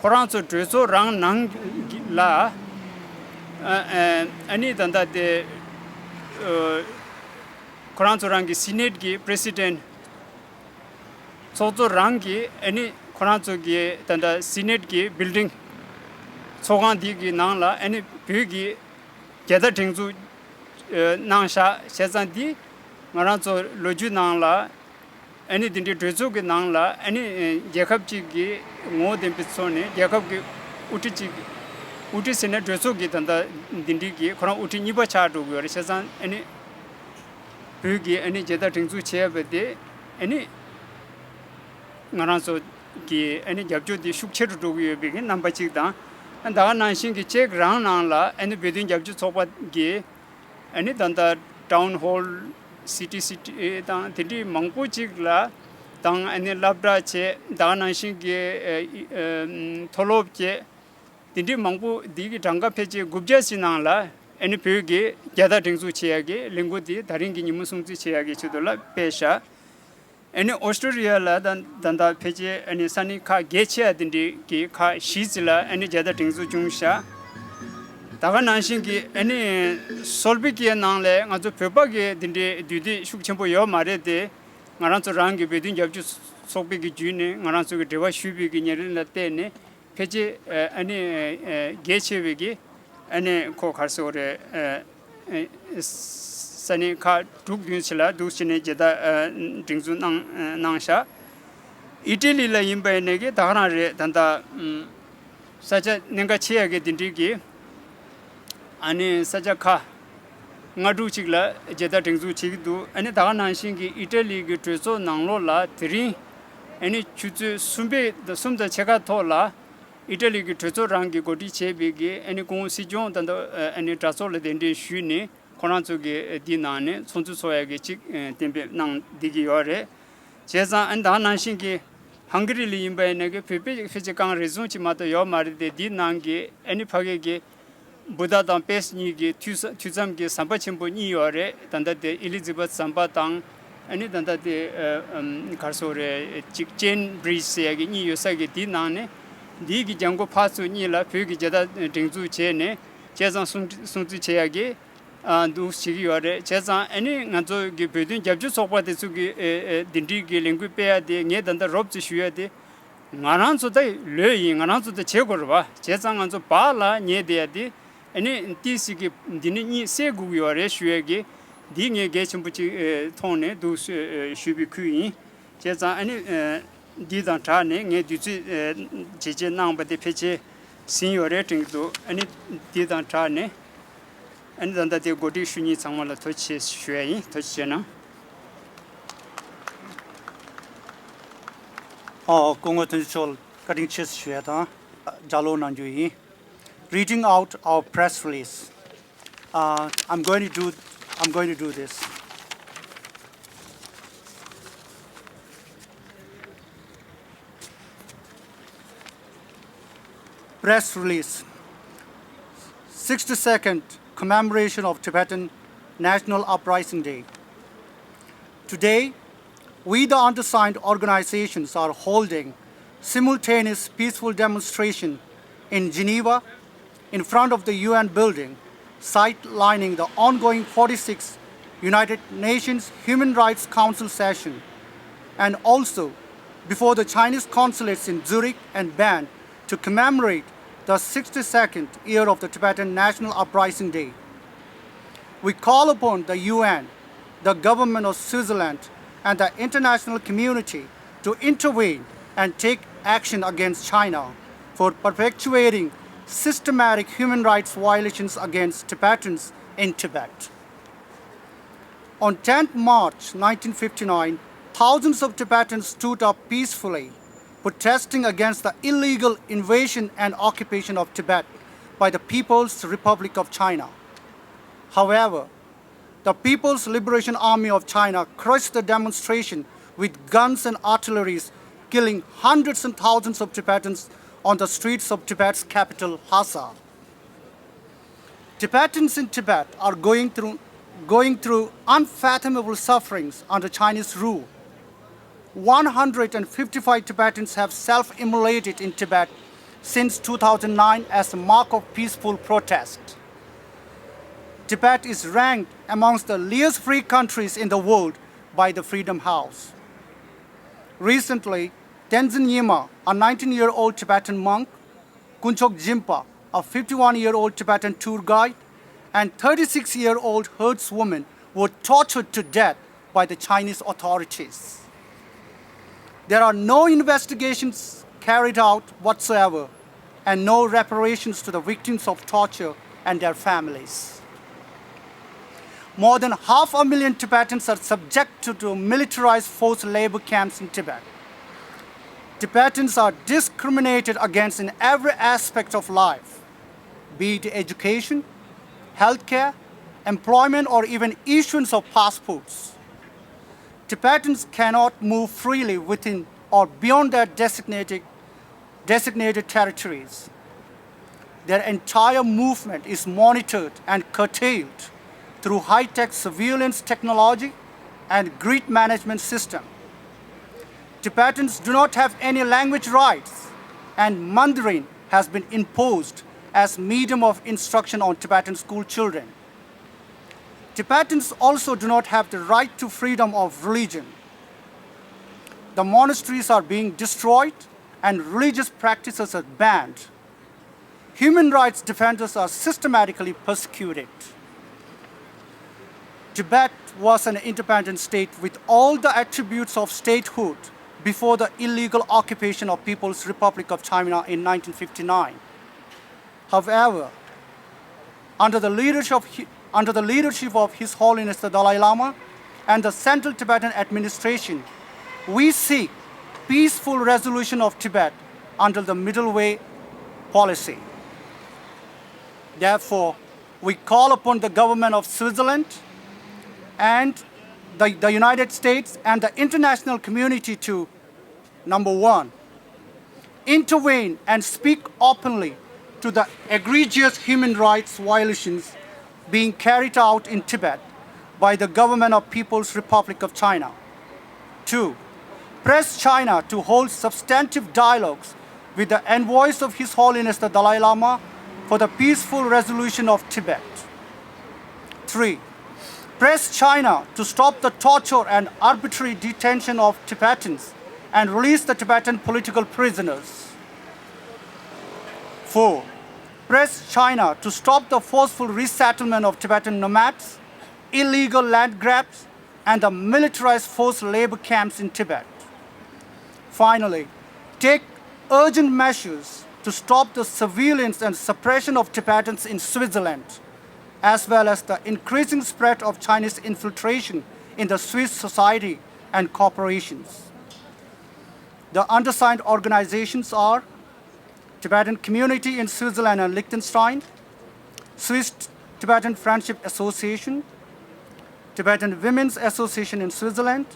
ཁོ་རང་ཚོ་གྲོས་ཚོགས་རང་ནང་ལ་ཨ་ཨ་ཨ་ནི་ད་ལྟ་དེ་ཨ་ཁོ་རང་ཚོ་རང་གི་སི་ནེཊ་གི་པི་རེ་སི་ཌེན་ཊི་ཚོགས་གཙོ་རང་གིས་ཨ་ནི་ཁོ་རང་ཚོ་གི་ད་ལྟ་སི་ནེཊ་གི་བིལ་ཌིང་ཚོགས་ཁང་འདི་གི་ནང་ལ་ཨ་ནི་བོད་ཀྱི་རྒྱལ་དར་སྒྲེང་འཛུགས་ཨ་གནང་ཤག་བྱས་ཙང་འདི་ང་རང་ཚོ་ལོ་རྒྱུས་ནང་ལ་ཨ་ནི་འདི་འདྲའི་གྲོས་ཚོགས་ཀྱི་ནང་ལ་ཨ་ནི་རྒྱལ་ཁབ་ཅིག་གི་ངོ་བོ་ལྡན་པའི་ཐོག་ནས་རྒྱལ་ཁབ་ཀྱི་དབུ་ཁྲིད་ཅིག་དབུ་ཁྲིད་ཟེར་ན་གྲོས་ཚོགས་ཀྱི་ད་ལྟ་འདི་འདྲའི་གི་ཁོ་རང་དབུ་ཁྲིད་གཉིས་པ་ཆགས་འགྲོ་གི་ཡོད་རེད། བྱས་ཙང་ཨ་ནི་བོད་ཀྱི་ཨ་ནི་རྒྱལ་དར་སྒྲེང་འཛུགས་བྱས་པ་དེ་ཨ་ནི་ང་རང་ཚོ་གི་ཨ་ནི་རྒྱབ་སྐྱོར་དེ་ཤུགས་ཆེ་རུ་འགྲོ་གི་ཡོད་པའི་གི་རྣམ་པ་གཅིག་དང་། ད་ག་ནང་བཞིན་གྱི་ཅེཀ་རང་ནང་ལ་ཨ་ནི་བོད་དོན་རྒྱབ་སྐྱོར་ཚོགས་པ་གིས་ཨ་ནི་ད་ལྟ་ཊའུན་ཧོལ་སི་ཊི་སི་ཊི་དང་དེ་འདྲའི་མང་པོ་ཅིག་ལ་དང་ཨ་ནི་སློབ་གྲྭ་བྱས། ད་ག་ནང་བཞིན་གྱི་ཨ་ཨ་མཐོ་སློབ་བྱས། དེ་འདྲའི་མང་པོ་འདི་གི་གྲངས་ཀ་ཕལ་ཆེར་དགུ་བརྒྱ་ཞིག་ནང་ལ་ཨ་ནི་བོད་ཀྱི་རྒྱལ་དར་སྒྲེང་འཛུགས་བྱེད་ཡ་གི་ལས་འགུལ་འདི་ད་རིང་གི་ཉིན་མོ་སྲུང་བརྩི་བྱེད་ཡ་གི་ཆེད་དུ་ལ་སྤེལ་ཤག་ཨ་ནི་ཨོ་སི་ཀྲོ་ལི་ཡ་ལ་ད་ད་ལྟ་ཕལ་ཆེར་ཨ་ནི་ས་གནས་ཁག་བརྒྱད་ཆེ་བ་དེ་འདྲའི་གི་ཁག་བཞི་ཙམ་ལ་ཨ་ནི་རྒྱལ་དར་སྒྲེང་འཛུགས་བྱུང་ཤག་ད་ག་ནང་བཞིན་གྱི་ཨ་ནི་སོལ་བི་ཀི་ཡའི་ནང་ལ་ང་ཚོ་བོད་པ་གི་དེ་འདྲའི་འདུས་སྡོད་ཤུགས་ཆེན་པོ་ཡོད་མ་རེད་དེ། ང་རང་ཚོ་རང་གི་བོད་དོན་རྒྱབ་སྐྱོར་ཚོགས་པའི་གི་བརྒྱུད་ནས་ང་རང་ཚོ་གི་འབྲེལ་བ་ཞུས་པའི་གི་ཉེ་རིང་ལ་བལྟས་ནས་ཕལ་ཆེར་ཨ་ནི་གལ་ཆེ་བའི་གི་ཨ་ནི་ཁོ་ག་རེ་ཟེར་དགོས་རེད། ས་གནས་ཁག་དྲུག་བདུན་ཞིག་ལ་འདུག་བྱས་ནས་རྒྱལ་དར་སྒྲེང་འཛུགས་གནང་གནང་ཤག་ཨི་ཊ་ལི་ལ་ཡིན་པ་ཡིན་ནས་གི་ད་ག་རང་རེད། ད་ལྟ་ས་ཆ་གནད་འགག་ཆེ་ཡ་གི་དེ་འདྲའི་གི་ཨ་ནི་ས་ཆ་ཁག་ལྔ་དྲུག་ཅིག་ལ་རྒྱལ་དར་སྒྲེང་འཛུགས་བྱེད་ཀྱི་འདུག་ཨ་ནི་ད་ག་ནང་བཞིན་གྱི་ཨི་ཊ་ལི་གི་གྲོས་ཚོགས་ནང་ལོགས་ལ་དེ་རིང་ཨ་ནི་ཆུ་ཚོད་གསུམ་པའི་གསུམ་དང་ཕྱེད་ཀ་ཐོག་ལ་ཨི་ཊ་ལི་གི་གྲོས་ཚོགས་རང་གིས་གོ་སྒྲིག་བྱས་པའི་གི་ཨ་ནི་སྐུ་ངོ་སྲིད་སྐྱོང་ད་ལྟ་ཨ་ནི་གྲྭ་ཚོགས་ལ་གདན་འདྲེན་ཞུས་ནས་ཁོ་རང་ཚོ་གི་འདི་ནང་ནས་ཚོགས་འདུ་ཚོགས་ཡ་གི་ཅིག་གཏན་འབེབས་གནང་བསྡད་ཀྱི་ཡོད་རེད། བྱས་ཙང་ཨ་ནི་ད་ག་ནང་བཞིན་གྱི་ཧང་ག་རི་ལ་ཡིན་པ་ཡིན་ན་གི་བོད་པའི་ཕལ་ཆེར་རྐང་རེ་ཟུང་ཅིག་མ་གཏོགས་ཡོད་མ་རེད་དེ། འདི་ནང་གི་ཨ་ནི་ཕ་གི་གི་བུདྡྷ་དང་པེ་སི་གཉིས་ཀྱི་ཐོས་ས་ཐོས་བསམ་གྱི་ཟམ་པ་ཆེན་པོ་གཉིས་ཡོད་རེད། ད་ལྟ་དེ་ཨེ་ལི་ཛི་བྷ་ཟམ་པ་དང་ཨ་ནི་ད་ལྟ་དེ་ཨ་ཨམ་ག་རེ་ཟེར་དགོས་རེད། ཅིག་ཅེན་བྷི་རི་ཇི་ཟེར་ཡ་གི་གཉིས་ཡོད་ས་གི་དེའི་ནང་ནས་ འདིའི་གི་ལྗང་ཁུ་ཕར་ཚུར་གཉིས་ལ་བོད་ཀྱི་རྒྱལ་དར་སྒྲེང་འཛུགས་བྱས་ནས་བྱས་ཙང་སྲུང་སྲུང་བརྩི་བྱེད་ཡག་གི་ཨ་འདུག་བྱེད་ཀྱི་ཡོད་རེད། བྱས་ཙང་ཨ་ནི་ང་ཚོ་གི་བོད་དོན་རྒྱབ་སྐྱོར་ཚོགས་པ་དེ་ཚོ་གི་ཨེ་ཨེ་འདི་འདྲའི་གི་ལས་འགུལ་སྤེལ་ཡག་དེ་ངས་ད་ལྟ་རོབ་ཙམ་ཞུ་ཡག་དེ། ང་རང་ཚོ་ད་ལོས་ཡིན། ང་རང་ཚོ་ད་བྱེད་དགོས་རེད་བ། བྱས་ཙང་ང་ཚོ་བར་ལ་ཉལ་བསྡད་ཡག་དེ་ཨ་ནི་ཏི་སི་གི་འདི་ནི་གཉིད་སད་དགོས་ཀྱི་ཡོད་རེད་ཞུ་ཡག་གི་འདི་ངས་གལ་ཆེན་པོ་ཅིག་ཨེ་མཐོང་ནས་འདུག་ཞུ་ཞུས་པའི་ཁུལ་ཡིན། བྱས་ཙང་ཨ་ནི་ཨེ་འདི་དང་སྦྲགས་ནས་ངས་དུས་ཚོད་ཨེ་བྱས་རྗེས་གནང་བ་དེ་ཕལ་ཆེར་ཟིན་ཡོད་རེད་དྲན་གྱི་འདུག་ཨ་ནི་འདི་དང་སྦྲགས་ནས་ཨ་ནི་ད་ལྟ་དེ་གོ་སྒྲིག་ཞུ་མཁན་ཚང་མ་ལ་ཐུགས་རྗེ་ཆེ་ཞུ་ཡག་ཡིན། ཐུགས་རྗེ་ཆེ་གནང་། ཨོ། སྐུ་ངོ་དོན་གཅོད་མཆོག་བཀའ་དྲིན་ཆེ་ཞུ་ཡག་དང་ལྗགས་ཀློག་གནང་རྒྱུ་ཡིན། Reading out our press release. Uh, I'm going to do, I'm going to do this. Press release. sixty-second commemoration of Tibetan National Uprising Day. Today, we, the undersigned organizations, are holding simultaneous peaceful demonstration in Geneva, in front of the U N building, sidelining the ongoing forty-sixth United Nations Human Rights Council session, and also before the Chinese consulates in Zurich and Bern to commemorate the sixty-second year of the Tibetan National Uprising Day. We call upon the U N, the government of Switzerland, and the international community to intervene and take action against China for perpetuating systematic human rights violations against Tibetans in Tibet. On tenth March nineteen fifty-nine, thousands of Tibetans stood up peacefully, protesting against the illegal invasion and occupation of Tibet by the People's Republic of China. However, the People's Liberation Army of China crushed the demonstration with guns and artilleries, killing hundreds and thousands of Tibetans on the streets of Tibet's capital, Lhasa. Tibetans in Tibet are going through, going through unfathomable sufferings under Chinese rule. One hundred fifty-five Tibetans have self-immolated in Tibet since two thousand nine as a mark of peaceful protest. Tibet is ranked amongst the least free countries in the world by the Freedom House. Recently, Tenzin Nyima, a nineteen-year-old Tibetan monk, Kunchok Jinpa, a fifty-one-year-old Tibetan tour guide, and thirty-six-year-old herdswoman were tortured to death by the Chinese authorities. There are no investigations carried out whatsoever and no reparations to the victims of torture and their families. More than half a million Tibetans are subjected to militarized forced labor camps in Tibet. Tibetans are discriminated against in every aspect of life, be it education, healthcare, employment, or even issuance of passports. Tibetans cannot move freely within or beyond their designated, designated territories. Their entire movement is monitored and curtailed through high-tech surveillance technology and grid management system. Tibetans do not have any language rights, and Mandarin has been imposed as medium of instruction on Tibetan school children. Tibetans also do not have the right to freedom of religion. The monasteries are being destroyed and religious practices are banned. Human rights defenders are systematically persecuted. Tibet was an independent state with all the attributes of statehood before the illegal occupation of People's Republic of China in nineteen fifty-nine. However, under the leadership of Hi-, under the leadership of His Holiness the Dalai Lama and the Central Tibetan Administration, we seek peaceful resolution of Tibet under the Middle Way policy. Therefore, we call upon the government of Switzerland and the, the United States and the international community to, number one, intervene and speak openly to the egregious human rights violations being carried out in Tibet by the government of People's Republic of China. Two, press China to hold substantive dialogues with the envoys of His Holiness the Dalai Lama for the peaceful resolution of Tibet. Three, press China to stop the torture and arbitrary detention of Tibetans and release the Tibetan political prisoners. Four, press China to stop the forceful resettlement of Tibetan nomads, illegal land grabs, and the militarized forced labor camps in Tibet. Finally, take urgent measures to stop the surveillance and suppression of Tibetans in Switzerland, as well as the increasing spread of Chinese infiltration in the Swiss society and corporations. The undersigned organizations are Tibetan Community in Switzerland and Liechtenstein, Swiss Tibetan Friendship Association, Tibetan Women's Association in Switzerland,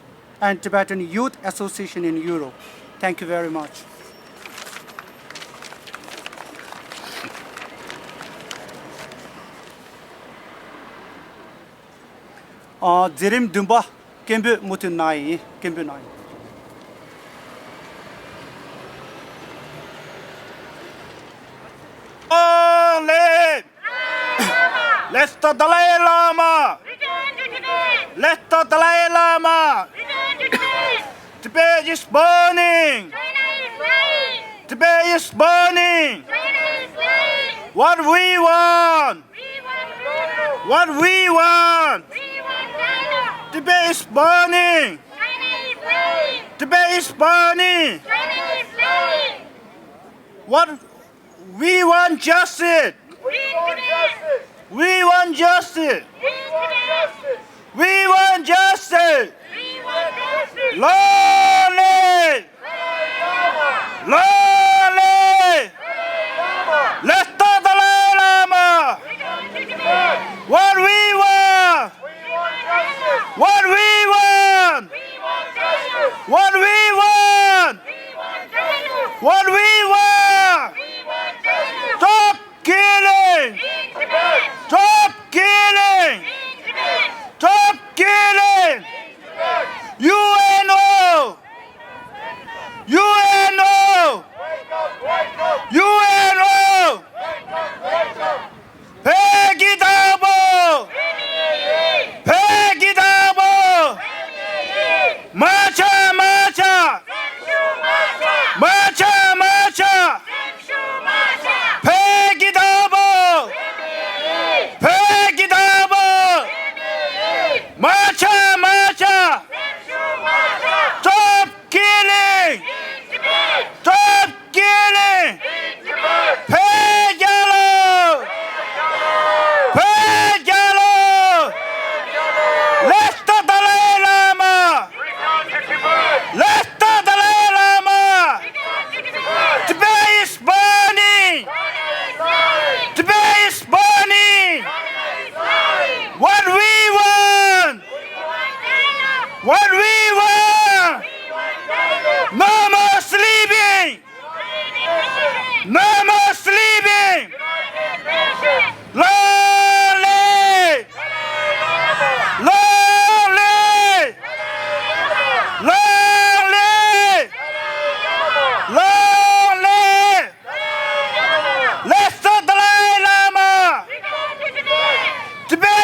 and Tibetan Youth Association in Europe. Thank you very much. ཨ། མཛད་རིམ་བདུན་པ། སྐད་འབོད་མུ་མཐུད་གནང་ཡིན། སྐད་འབོད་གནང་ཡིན། Long live! Let the Dalai Lama! Let the Dalai Lama! Tibet is burning! Tibet is burning! What we want! What we want! Tibet is burning! Tibet is burning! What we want justice! We want justice! We want justice! Long live! Long live! Let the Dalai Lama! What we want! What we want! What we want! What we want! Stop killing! Stop killing! Stop killing! U N O! U N O! U N O! བོད་ཀྱི་བདག་པོ། བོད་ཀྱི་བདག་པོ། མ་ཆག་མ་ཆག་མ་ཆག་མ་ཆག་བོད་ཀྱི་བདག་པོ། བོད་ཀྱི་བདག་པོ། མ་ཆག་མ་ཆག Stop killing! Stop killing! བོད་རྒྱལ་ལོ། བོད་རྒྱལ་ལོ། Let the Dalai Lama! Let the Dalai Lama! Tibet is burning! Tibet is burning! What we want! What we want! No more sleeping! No more sleeping! Long live! Long live! Long live! Long live! Let the Dalai Lama! Tibet